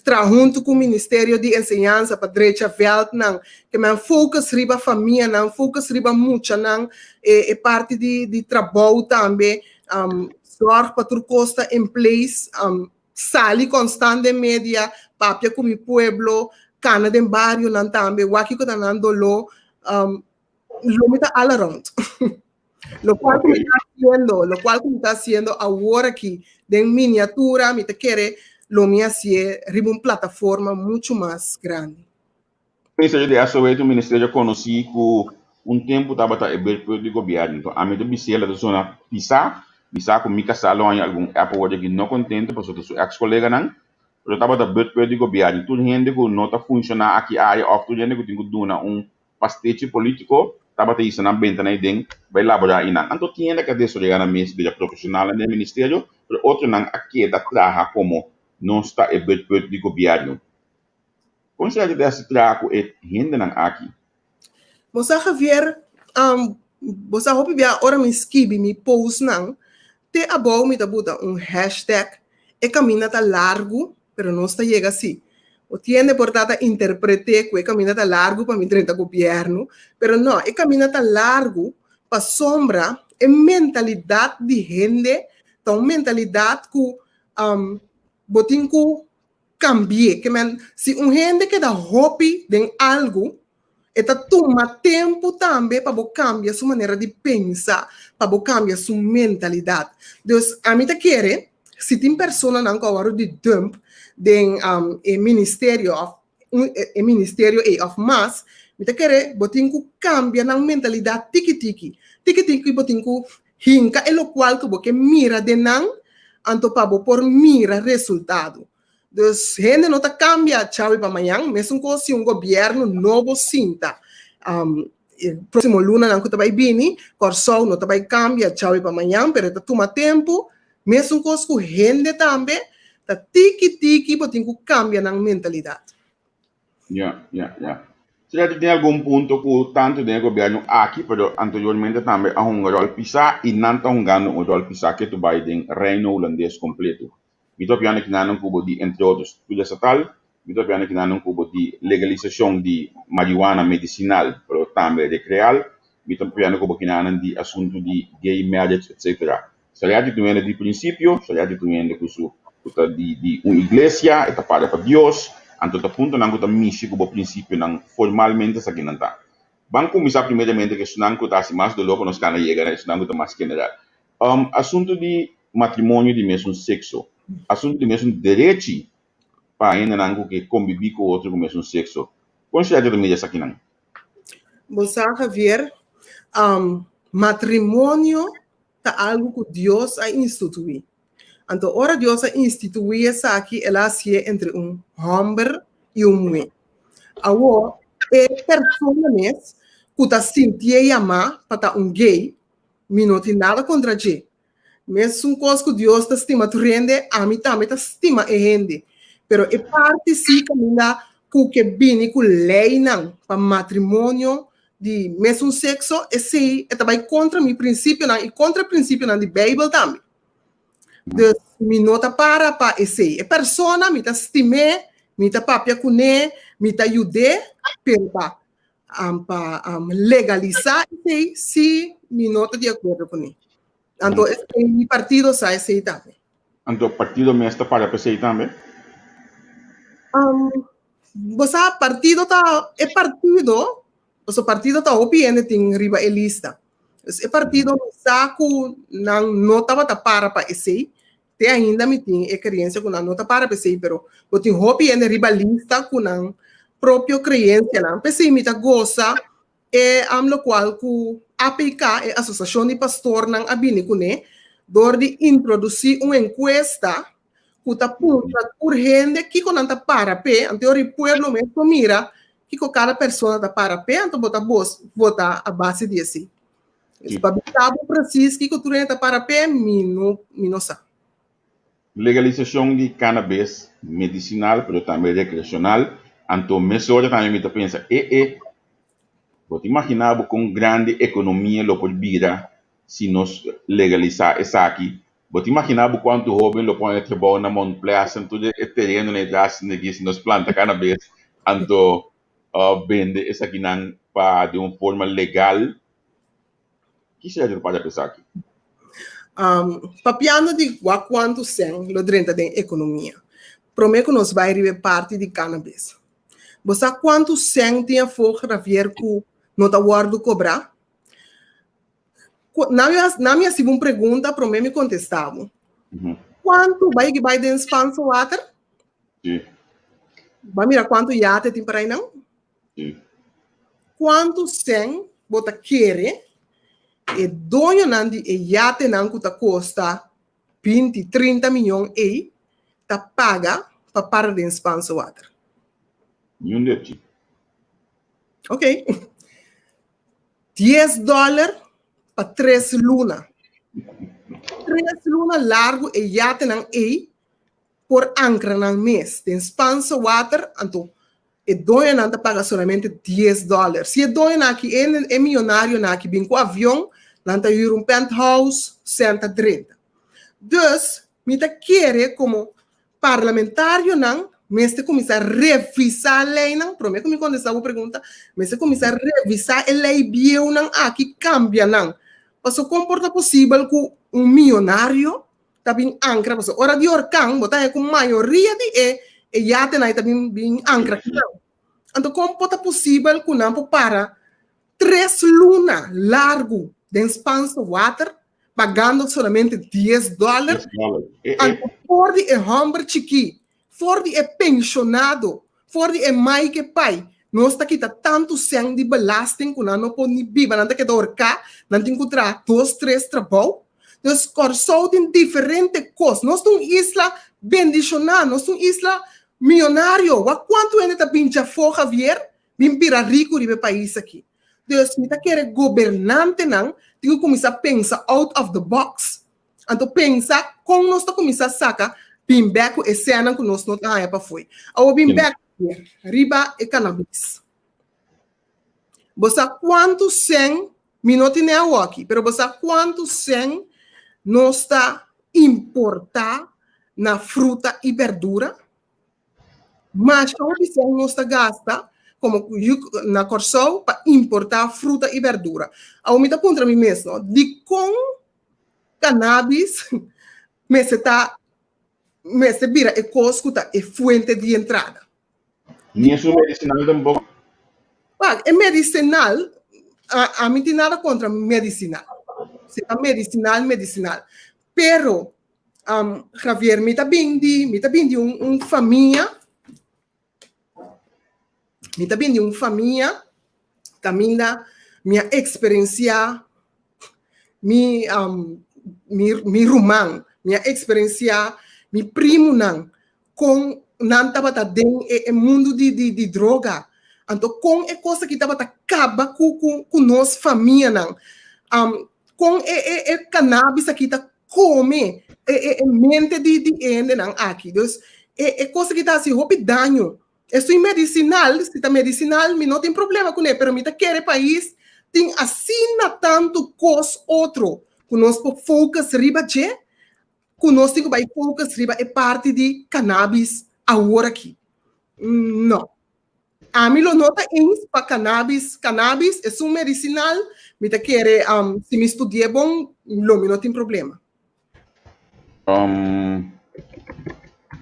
traha huntu ku Ministerio di Enseñansa pa drecha vèltnan, ke men focus riba famianan, focus riba muchanan, e e parti di di trabou tambe, zòrg pa tur kos ta in place, sali konstant den media, papia ku mi pueblo, kana den barionan tambe, wak kiko ta nan doló, lo mi ta all around. Lo cual ku mi ta haciendo, lo cual ku mi ta haciendo awor aki den miniatura, mi ta kere lo mi hacié riba un plataforma mucho mas grandi. Ministerio di SOE ta un ministerio konosí ku un tempu tabata e beurtpunt di gobièrnu. Enton ami ta bis'é la ta sona pisá, mi sa ku mi kasá lo haña algun app awor aki no kontento pasobra ta su eks koleganan, pero tabata beurtpunt di gobièrnu. Tur hende ku no ta funshoná aki aya òf tur hende ku tin ku duna un pastechi politico tabata hisa nan benta nan den bai labora einan. Anto tin hende cu a desaroya nan mes bira profesionalnan den ministerio, pero otronan a keda traha como nos ta e beurtpunt di gobierno. Con sera ki ta haci traha cu e hendenan aki? Bo sa Javier, bo sa hopi bia ora mi skibi mi postnan, te abou mi ta buta un hashtag, e caminda ta largu, Pero nos ta yega si. O tiende por ta ta interpreté ku e kaminda ta largu pa mi drenta gobièrnu, pero no, e kaminda ta largu pasobra e mentalidat di hende ta un mentalidat ku bo tin ku kambi'é. Ke men, si un hende keda hopi den algu, E ta tuma tempu tambe pa bo kambia su manera di pensa, pa bo kambia su mentalidat. Dus ami ta kere si tin personanan ku a wòrdu di dump den e ministerio òf e ministerio ei òf mas, mi ta kere bo tin ku kambia nan mentalidat tiki tiki. Tiki tiki bo tin ku hinka e lokual ku bo ke mira den nan, anto pa bo por mira resultado. Dus hende no ta kambia djawe pa mañan, mesun kos si un gobièrnu nobo sinta e próksimo lunanan ku ta bai bini, Kòrsou no ta bai kambia djawe pa mañan, pero e ta tuma tempu, mesun kos ku hende tambe ta tiki tiki bo tin ku kambia nan mentalidat. Ya, ya, ya. Sera ti tin algun punto ku tantu den e gobièrnu aki, pero anteriormente tambe a hunga ròl pisá i nan ta hungando un ròl pisá ke tu bai den Reino Hulandes kompleto. Mi ta opiando kinanan ku bo di, entre otro, studio estatal, mi ta opiando kinanan ku bo di legalisashon di marihuana medisinal, pero tambe rekreal, mi ta opiando ku bo kinanan di asuntu di gay marriage, etcetera. Sariati ta un hende di prinsipio, Sariati ta un hende ku su ku ta di di un iglesia, e ta para pa Dios, anto ta puntonan ku ta mishi ku bo prinsipionan formalmente esakinan ta. Ban kuminsá primeramente ku esunnan ku ta hasi mas doló pa nos kana yega na esunnan ku ta mas general. Asuntu di matrimonio di mesun sekso, asuntu di mesun derechi pa hendenan ku ke kombibí ku otro ku mesun sekso. Kon Sariati ta mira esakinan? Bo sa Javier, matrimonio ta algu ku Dios a instituí. Anto ora Dios a instituí esaki, el a hasié entre un hòmber i un muhé. Awor, e persona mes ku ta sintié yamá pa ta un gay, mi no tin nada kontra dje. Mesun kos ku Dios ta stima tur hende, ami tambe ta stima e hende. Pero e parti sí kaminda ku ke bini ku leinan pa matrimonio di mesun sekso, esei e ta bai kontra mi prinsipionan i kontra e prinsipionan di Beibel tambe. Dus mi no ta para pa esei. E persona mi ta stim'é, mi ta papia kuné, mi ta yud'é, pero pa pa legalisá esei sí mi no ta di akuerdo kuné. Anto esei mi partido sa esei tambe. Anto partido mes ta para pa esei tambe? Bo sa partido ta e partido, pasobra partido ta hopi hende tin riba e lista. Dus e partido mi sa ku nan no tabata para pa esei. Te ainda mi tin e kreensia ku nan no ta para pa esei, pero bo tin hopi hende riba lista ku nan propio kreensianan. P'esei mi ta gosa e lokual ku APK, e Asosiashon di Pastornan, a bini kuné dor di introdusí un enkuesta ku ta puntra tur hende kiko nan ta para p'e. Anto ora e pueblo mes por mira kiko kada persona ta para p'e, anto bo ta vota a base di esei. Pa bisa bo presis kiko tur hende ta para p'e, mi no mi no sa. Legalisashon di cannabis medisinal pero tambe rekreashonal, anto mesora tambe mi ta pensa e e bo ta imagina bo kon grandi ekonomia lo por bira si nos legalisá esaki? Bo ta imagina bo kuantu hoben lo pone trabou na Mount Pleasant tur e terenonan e tras aki si nos planta cannabis anto bende esakinan pa den un forma legal? Ki sera ta para pa esaki? Papiando di wak kuantu sèn lo drenta den ekonomia, promé ku nos bai riba e parti di cannabis. Bo sa kuantu sèn tin afó Javier ku no ta wòrdu kobrá? Na mi hasi bo un pregunta promé mi kontestá bo. Kuantu bai ki bai den Spaanse Water? Bo a mira kuantu yate tin por ainan? Kuantu sèn bo ta kere e doñonan di e yatenan ku ta kosta binti, trinta miyon ei ta paga pa para den Spaanse Water? Niun depchi. Ok. Dies dòler pa tres luna. Tres luna largu e yatenan ei por ankra nan mes den Spaanse Water, anto e doñonan ta paga solamente dies dòler. Si e doñonan aki, e miyonarionan aki bin ku avion, nan ta hür un penthouse, sèn ta drenta. Dus, mi ta kere komo parlamentarionan mester kuminsá revisá leinan, promé ku mi kontestá bo pregunta, mester kuminsá revisá e lei bieunan aki, kambia nan. Pasobra kon por ta posibel ku un miyonario ta bin ankra pasobra ora di orkan bo ta haña ku mayoria di e e yatenan ei ta bin bin ankra kinan. Anto kon por ta posibel ku nan por para tres luna largu den Spaanse water pagando solamente dies dòler? Anto for di e hòmber chikí, for di e penshonado, for di e mai ku e pai, nos ta kita tantu sèn di belasting ku nan no por ni biba, nan ta keda horká, nan tin ku traha dos tres trabou. Dus Kòrsou tin diferente kos. Nos ta un isla bendishoná, nos ta un isla miyonario. Wak kuantu hende ta bin djafó, Javier, bin bira riku riba e pais aki. Dus mi ta kere gobernantenan tin ku kuminsá pensa out of the box. Anto pensa kon nos ta kuminsá saka bin bèk ku e sènnan ku nos no ta haña pafoi. Awor bin bèk riba e kanabis. Bo sa kuantu sèn, mi no tene awoki, pero bo sa kuantu sèn nos ta importá na fruta i bèrdura? Masha hopi sèn nos ta gasta komo na Kòrsou pa importá fruta i bèrdura. Awor mi ta puntra mi mes, no, dikon kanabis mester ta mester bira e kos ku ta e fuente di entrada? Ni esun medicinal tampoco? Wak, e medicinal, ami tin nada contra medicinal. Si ta medicinal, medicinal. Pero, Javier, mi ta bin di, mi ta bin di un, un famia, mi ta bin di un famia kaminda mi a experiencia mi, mi, mi ruman, mi a experiencia mi primunan kon nan tabata den e mundu di di di droga. Anto kon e kos aki tabata kaba ku ku ku nos famianan. Kon e e e cannabis aki ta kome e e e mente di di e hendenan aki. Dus e e kos aki ta hasi hopi daño. Esun medisinal, si ta medisinal mi no tin problema kuné, pero mi ta kere pais tin asina tantu kos otro ku nos por focus riba dje ku nos tin ku bai focus riba e parti di cannabis awor aki. No. Ami lo no ta eens pa cannabis. Cannabis es un medicinal. Mi ta kere um, si mi studi'é bon, lo mi no tin problema. Um,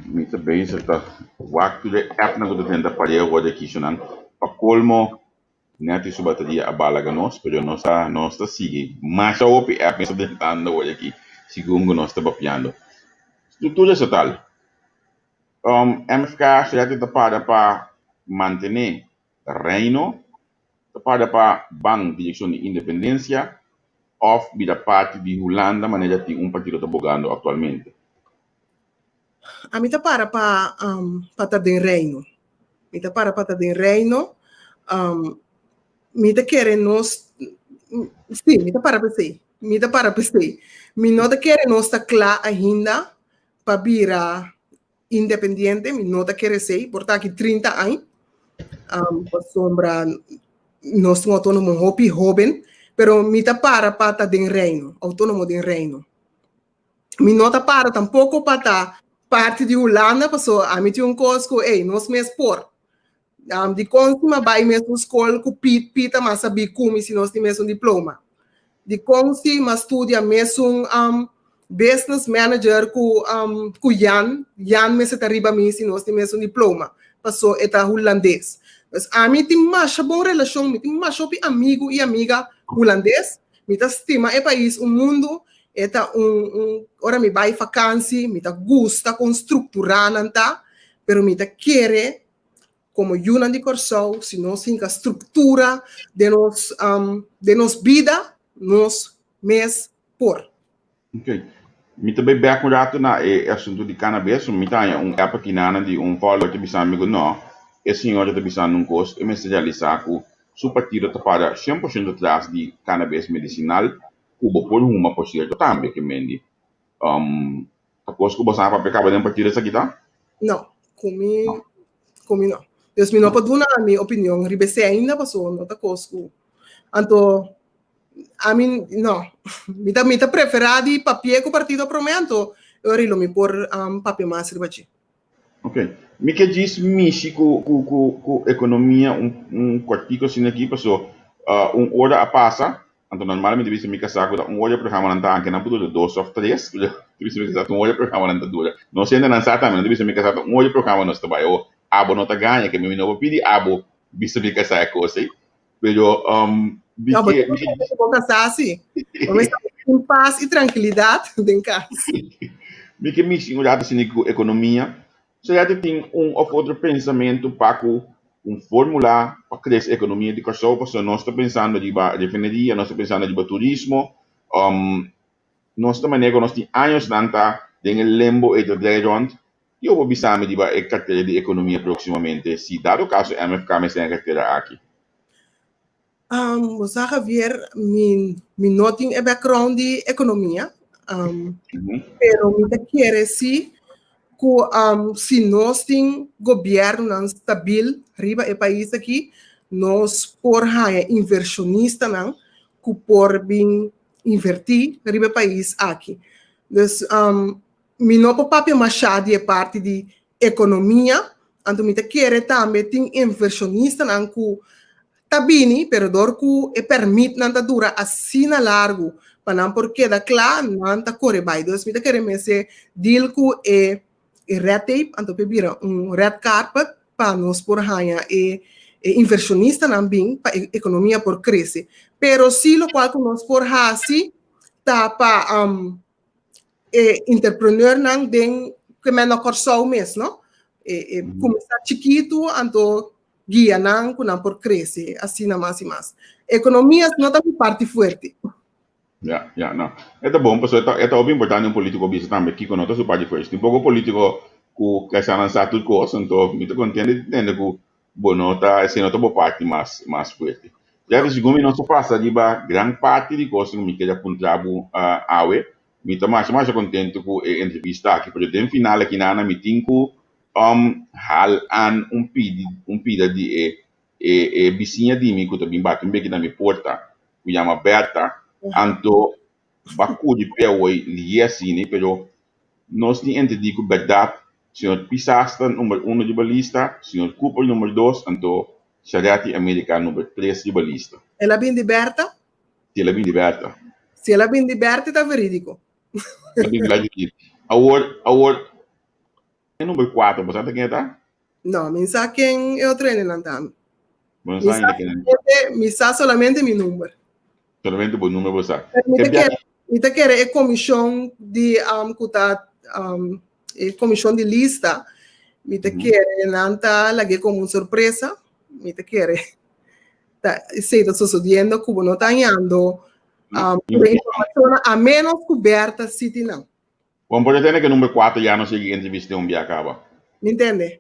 mi ta bezig ta wak tur e appnan ku ta drenta pareu awor di aki, nan. Pa kolmo, Netty su bateria a balaga nos, pero nos ta nos ta sigui. Masha hopi app mes ta drentando awor aki, segun ku nos ta papiando. Struktura estatal. Um, MFK será ta para pa mantené Reino, ta para pa ban direkshon di independensia òf bira parti di Hulanda manera tin un partido ta bogando aktualmente? Ami ta para pa um, pa ta den Reino. Mi ta para pa ta den Reino. Um, mi ta kere nos, sí, mi ta para pa esei. Mi ta para pa esei. Mi no ta kere nos ta kla ainda pa bira independiente, mi no ta kere esei, por ta aki 30 aña. Um, pasobra nos un autónomo hopi hóben, pero mi ta para pa ta den Reino, autónomo den Reino. Mi no ta para tampoco pa ta parti di Hulanda, paso ami tin un kos ku, ey, nos mes por. Um, di kon si m'a bai mesun skol ku Piet, Piet ta mas sabí ku mi si nos tin mesun diploma. Di kon si m'a studia mesun um, business manager ku, um, ku Jan, Jan mester ta riba mi si nos tin mesun diploma, paso e ta hulandes. Dus ami tin masha bon relashon, mi tin masha hopi amigu i amiga hulandes, mi ta stima e pais un mundu, E ta un, un, ora mi bai vakansi, mi ta gusta kon strukturá nan ta, pero mi ta kere komo yunan di Kòrsou, si nos hinka struktura den nos, um, den nos bida, nos mes por. Ok. Mi ta bai bèk un ratu na e asuntu di cannabis. Mi ta haña un app aki nana di un follower ta bisa mi ku no, e señora ta bisando un kos, e mester realisá ku su partido ta para 100% tras di cannabis medisinal ku bo por huma por sierto tambe ke mendi. Um, ta kos ku bo sa papia kaba den partido esaki ta? No, ku mi, ku mi no. Dus mi no por duna mi opinion riba esei ainda paso no ta kos ku anto ami no. Mi ta mi ta preferá di papia ku partido promé anto e ora lo mi por um, papia mas riba dje. Ok. Mi ke djis mishi ku ku ku ku ekonomia un un kòrtiku asina aki paso uh, un ora a pasa Anto normal mi ta bisa mi kasá ku ta un ora e programanan ta anke nan por dura dos òf tres, pero mi ta bisa mi kasá ta un ora e programanan ta dura. Nos hendenan sa tambe, nan ta bisa mi kasá ta un ora e programa nos ta bai. O abo no ta gaña, ke mi no por pidi abo bisa mi kasá e kos ei. Pero mi No, bo ke, mi ke bo kasá si. Bo mester tin pas i trankilidat den kas. Mi ke mishi un rato asina ku ekonomia. Sea di tin un of otro pensamentu pa ku un formula pa krese ekonomia di Kòrsou, pasobra nos ta pensando riba refineria, nos ta pensando riba turismo. Nos ta manera ku nos tin añosnan ta den e limbo ei ta drei rònt. Kiko bo bisa mi riba e kartera di ekonomia próksimamente si dado kaso MFK mester den e kartera aki? Bo sa Javier, mi mi no tin e background di ekonomia, pero mi ta kere si ku si nos tin gobièrnunan stabil riba e pais aki, nos por haña invershonistanan ku por bin invertí riba e pais aki. Dus mi no por papia mashá di e parti di ekonomia, anto mi ta kere tambe tin invershonistanan ku ta bini, pero dor ku e pèrmitnan ta dura asina largu pa nan por keda kla, nan ta kore bai. Dus mi ta kere mester deal ku e e red tape, anto por bira un red carpet pa nos por haña e e invershonistanan bin pa e ekonomia por krese. Pero si lokual ku nos por hasi ta pa e entrepreneurnan den ke men na Kòrsou mes, no? E e kuminsá chikitu anto guia nan ku nan por krese asina mas i mas. Ekonomia no ta mi parti fuerte. Ya, ya, no. E ta bon, pasobra e ta, e ta hopi importante un politico bisa tambe kiko no ta su parti fuerte. Tin poko politico ku kesa nan sa tur kos, anto mi ta kontento di tende ku bo no ta, esei no ta bo parti mas, mas fuerte. Ya, segun mi nos a pasa riba gran parti di kos ku mi kere puntra bo awe. Mi ta masha masha kontento ku e entrevista aki, pero den final aki nana mi tin ku hal an un pidi, un pida di e e e bisiña di mi ku ta bin bati un beki na mi porta ku yama Berta, anto ba kuri p'e awoi liye asini, pero nos tin entendí ku bèrdat señor Pisas ta number uno riba lista, señor Cooper number dos, anto Sharetti America number tres riba lista. El a bin di Berta? Si el a bin di Berta. Si el a bin di Berta e ta verídiko. El a bin di Berta. Awor, awor, e number kuater, bo sa ta ken e ta? No, mi sa ken e otro hendenan ta. Bo no sa ainda ken. Mi sa solamente mi number. Solamente bo number bo sa. Mi ta kere, mi ta kere e komishon di um, ku ta um, e komishon di lista, mi ta kere nan ta lag'é komo un sorpresa. Mi ta kere ta esei ta sosodiendo ku bo no ta hañando um, informashonnan a menos ku Berta City nan. Bon por a tende ku e number kuater ya no sigui entrevist'é un bia kaba? Mi ntende.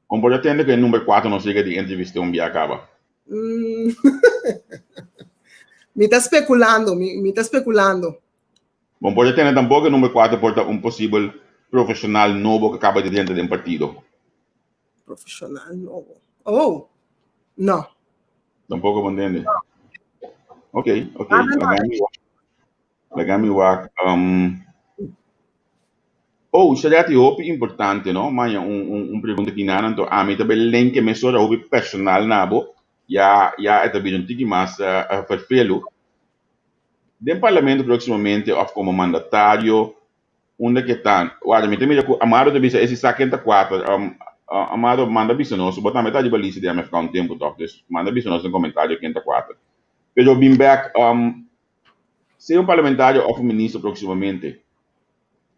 Bon por a tende ku e number kuater no sigui di entrevist'é un bia kaba? Mi ta spekulando, mi, mi ta spekulando. Bon por a tende tampoko e number kuater por ta un posibel profeshonal nobo ku kaba di drenta den partido? Profeshonal nobo. Oh, no. Tampoko bo ntende? No. Ok, ok. Laga mi wak. Laga mi wak. Um, oh, Shariati, hopi importante, no? Maña un, un, un pregunta ki nana, anto ami ta bay lenke mesora hopi personal na bo. Ya, ya e ta bira un tiki mas uh, vervelu. Den parlamento próximamente of como mandatario, unda ke ta? Warda, mi ta mira ku Amado ta bisa esi sa ken ta kuater. Um, uh, Amado, manda bisa nos. Bo tambe ta riba lista di MFK un tempu toch? Dus manda bisa nos den komentario ken ta kuater. Pero bin bek, um, Sea un parlamentario of un ministro proximamente,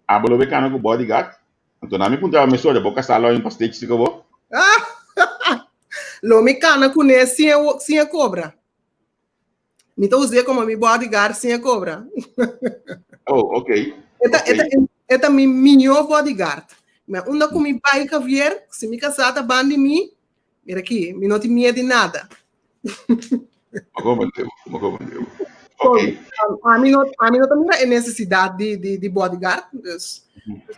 abo lo bay cana cu bodyguard? Anto na mi puntraba mesora, bo casa lo hay un pastechi cerca bo? Lo mi cana cune sin e, sin e cobra. Mi ta us'é como mi bodyguard sin e cobra. Oh, ok. E ta, e ta, e ta mi mihó bodyguard. Ma unda cu mi bay, Javier, si mi casá ta bandi mi, mira aki, mi no tin miedo di nada. Ok. Ami no, ami no ta mira e necesidad di, di, di bodyguard. Dus,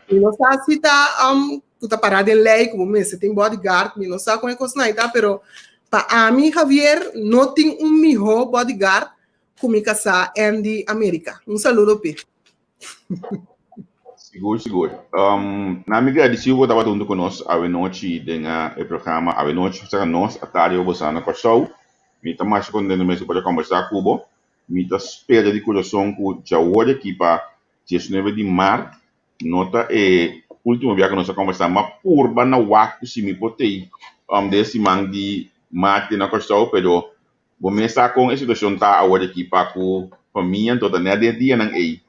mi no sa si ta, um, ku ta pará den lei ku bo mester tin bodyguard. Mi no sa kon e kosnan ei ta, pero pa ami, Javier, no tin un mihó bodyguard ku mi kasá Andy America. Un saludo p'e. Sigur, sigur. Um, na mi gradisiu bo tabata huntu ku nos awenochi den e programa Awenochi, osea nos atardi bo bosa na Kòrsou. Mi ta masha kontentu mes di por a kòmbersá ku bo. Mi ta spera di kurason ku djawor aki pa diesnuebe di mart no ta e último bia ku nos a kòmbersá. M'a purba na wak ku si mi por tei um, den e siman di mart na Kòrsou, pero Bo mes sa kon e situashon ta awor aki pa ku famia, anto ta nèt den e dianan ei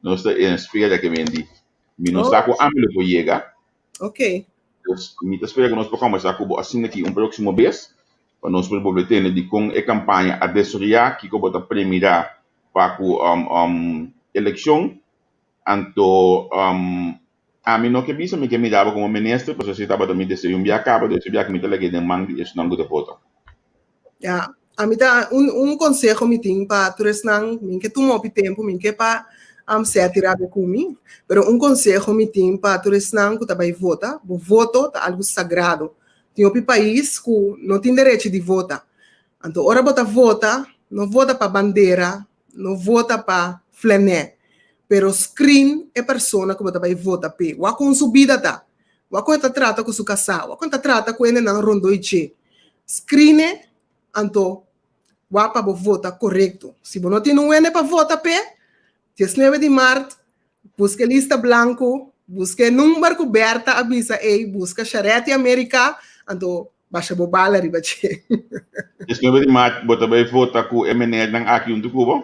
nos ta en spera ke mendi. Mi no sa ku ami lo por yega. Ok. Dus mi ta spera ku nos por kòmbersá ku bo asina aki un próksimo bes pa nos por bolbe tende di kon e kampaña a desaroyá, kiko bo ta premirá pa ku elekshon. Anto um, ami no ke bisa mi ke mira bo komo minister, pasobra si tabata mi deseo un bia kaba, dese bia ku mi ta lag'é den man di esnan ku ta vota. Ya, ami ta un un konseho mi tin pa tur esnan, mi ke tuma hopi tempu, mi ke pa um seti rabia ku mi, pero un konseho mi tin pa tur esnan ku ta bai vota, bo voto ta algu sagrado. Tin hopi pais ku no tin derechi di vota. Anto ora bo ta vota, no vota pa bandera, No vota pa flenè, pero screen e persona ku bo ta bai vota p'e. Wak kon su bida ta. Wak kon e ta trata ku su kasá. Wak kon e ta trata ku hendenan rondó i dje. Screen e, anto wak pa bo vota korekto. Si bo no tin un hende pa vota p'e, diesnuebe di mart, buska e lista blanku, buska e number ku Bertha a bisa ei, buska Sharetti America, anto Basha bo bala riba dje. 19 di maart bo ta bay vota cu e meneernan aki hunto cu bo?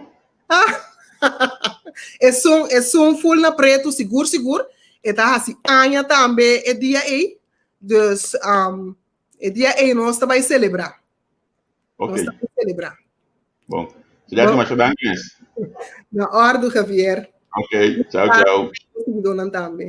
Esun, esun full na pretu sigur sigur. E ta hasi aña tambe e dia ey. Dus um, e dia ey nos ta bay celebra. Ok. Nos ta bay celebra. Bon. Señor, masha danki mes. Na ordu, Javier. Ok, chao, chao. Seguidornan tambe.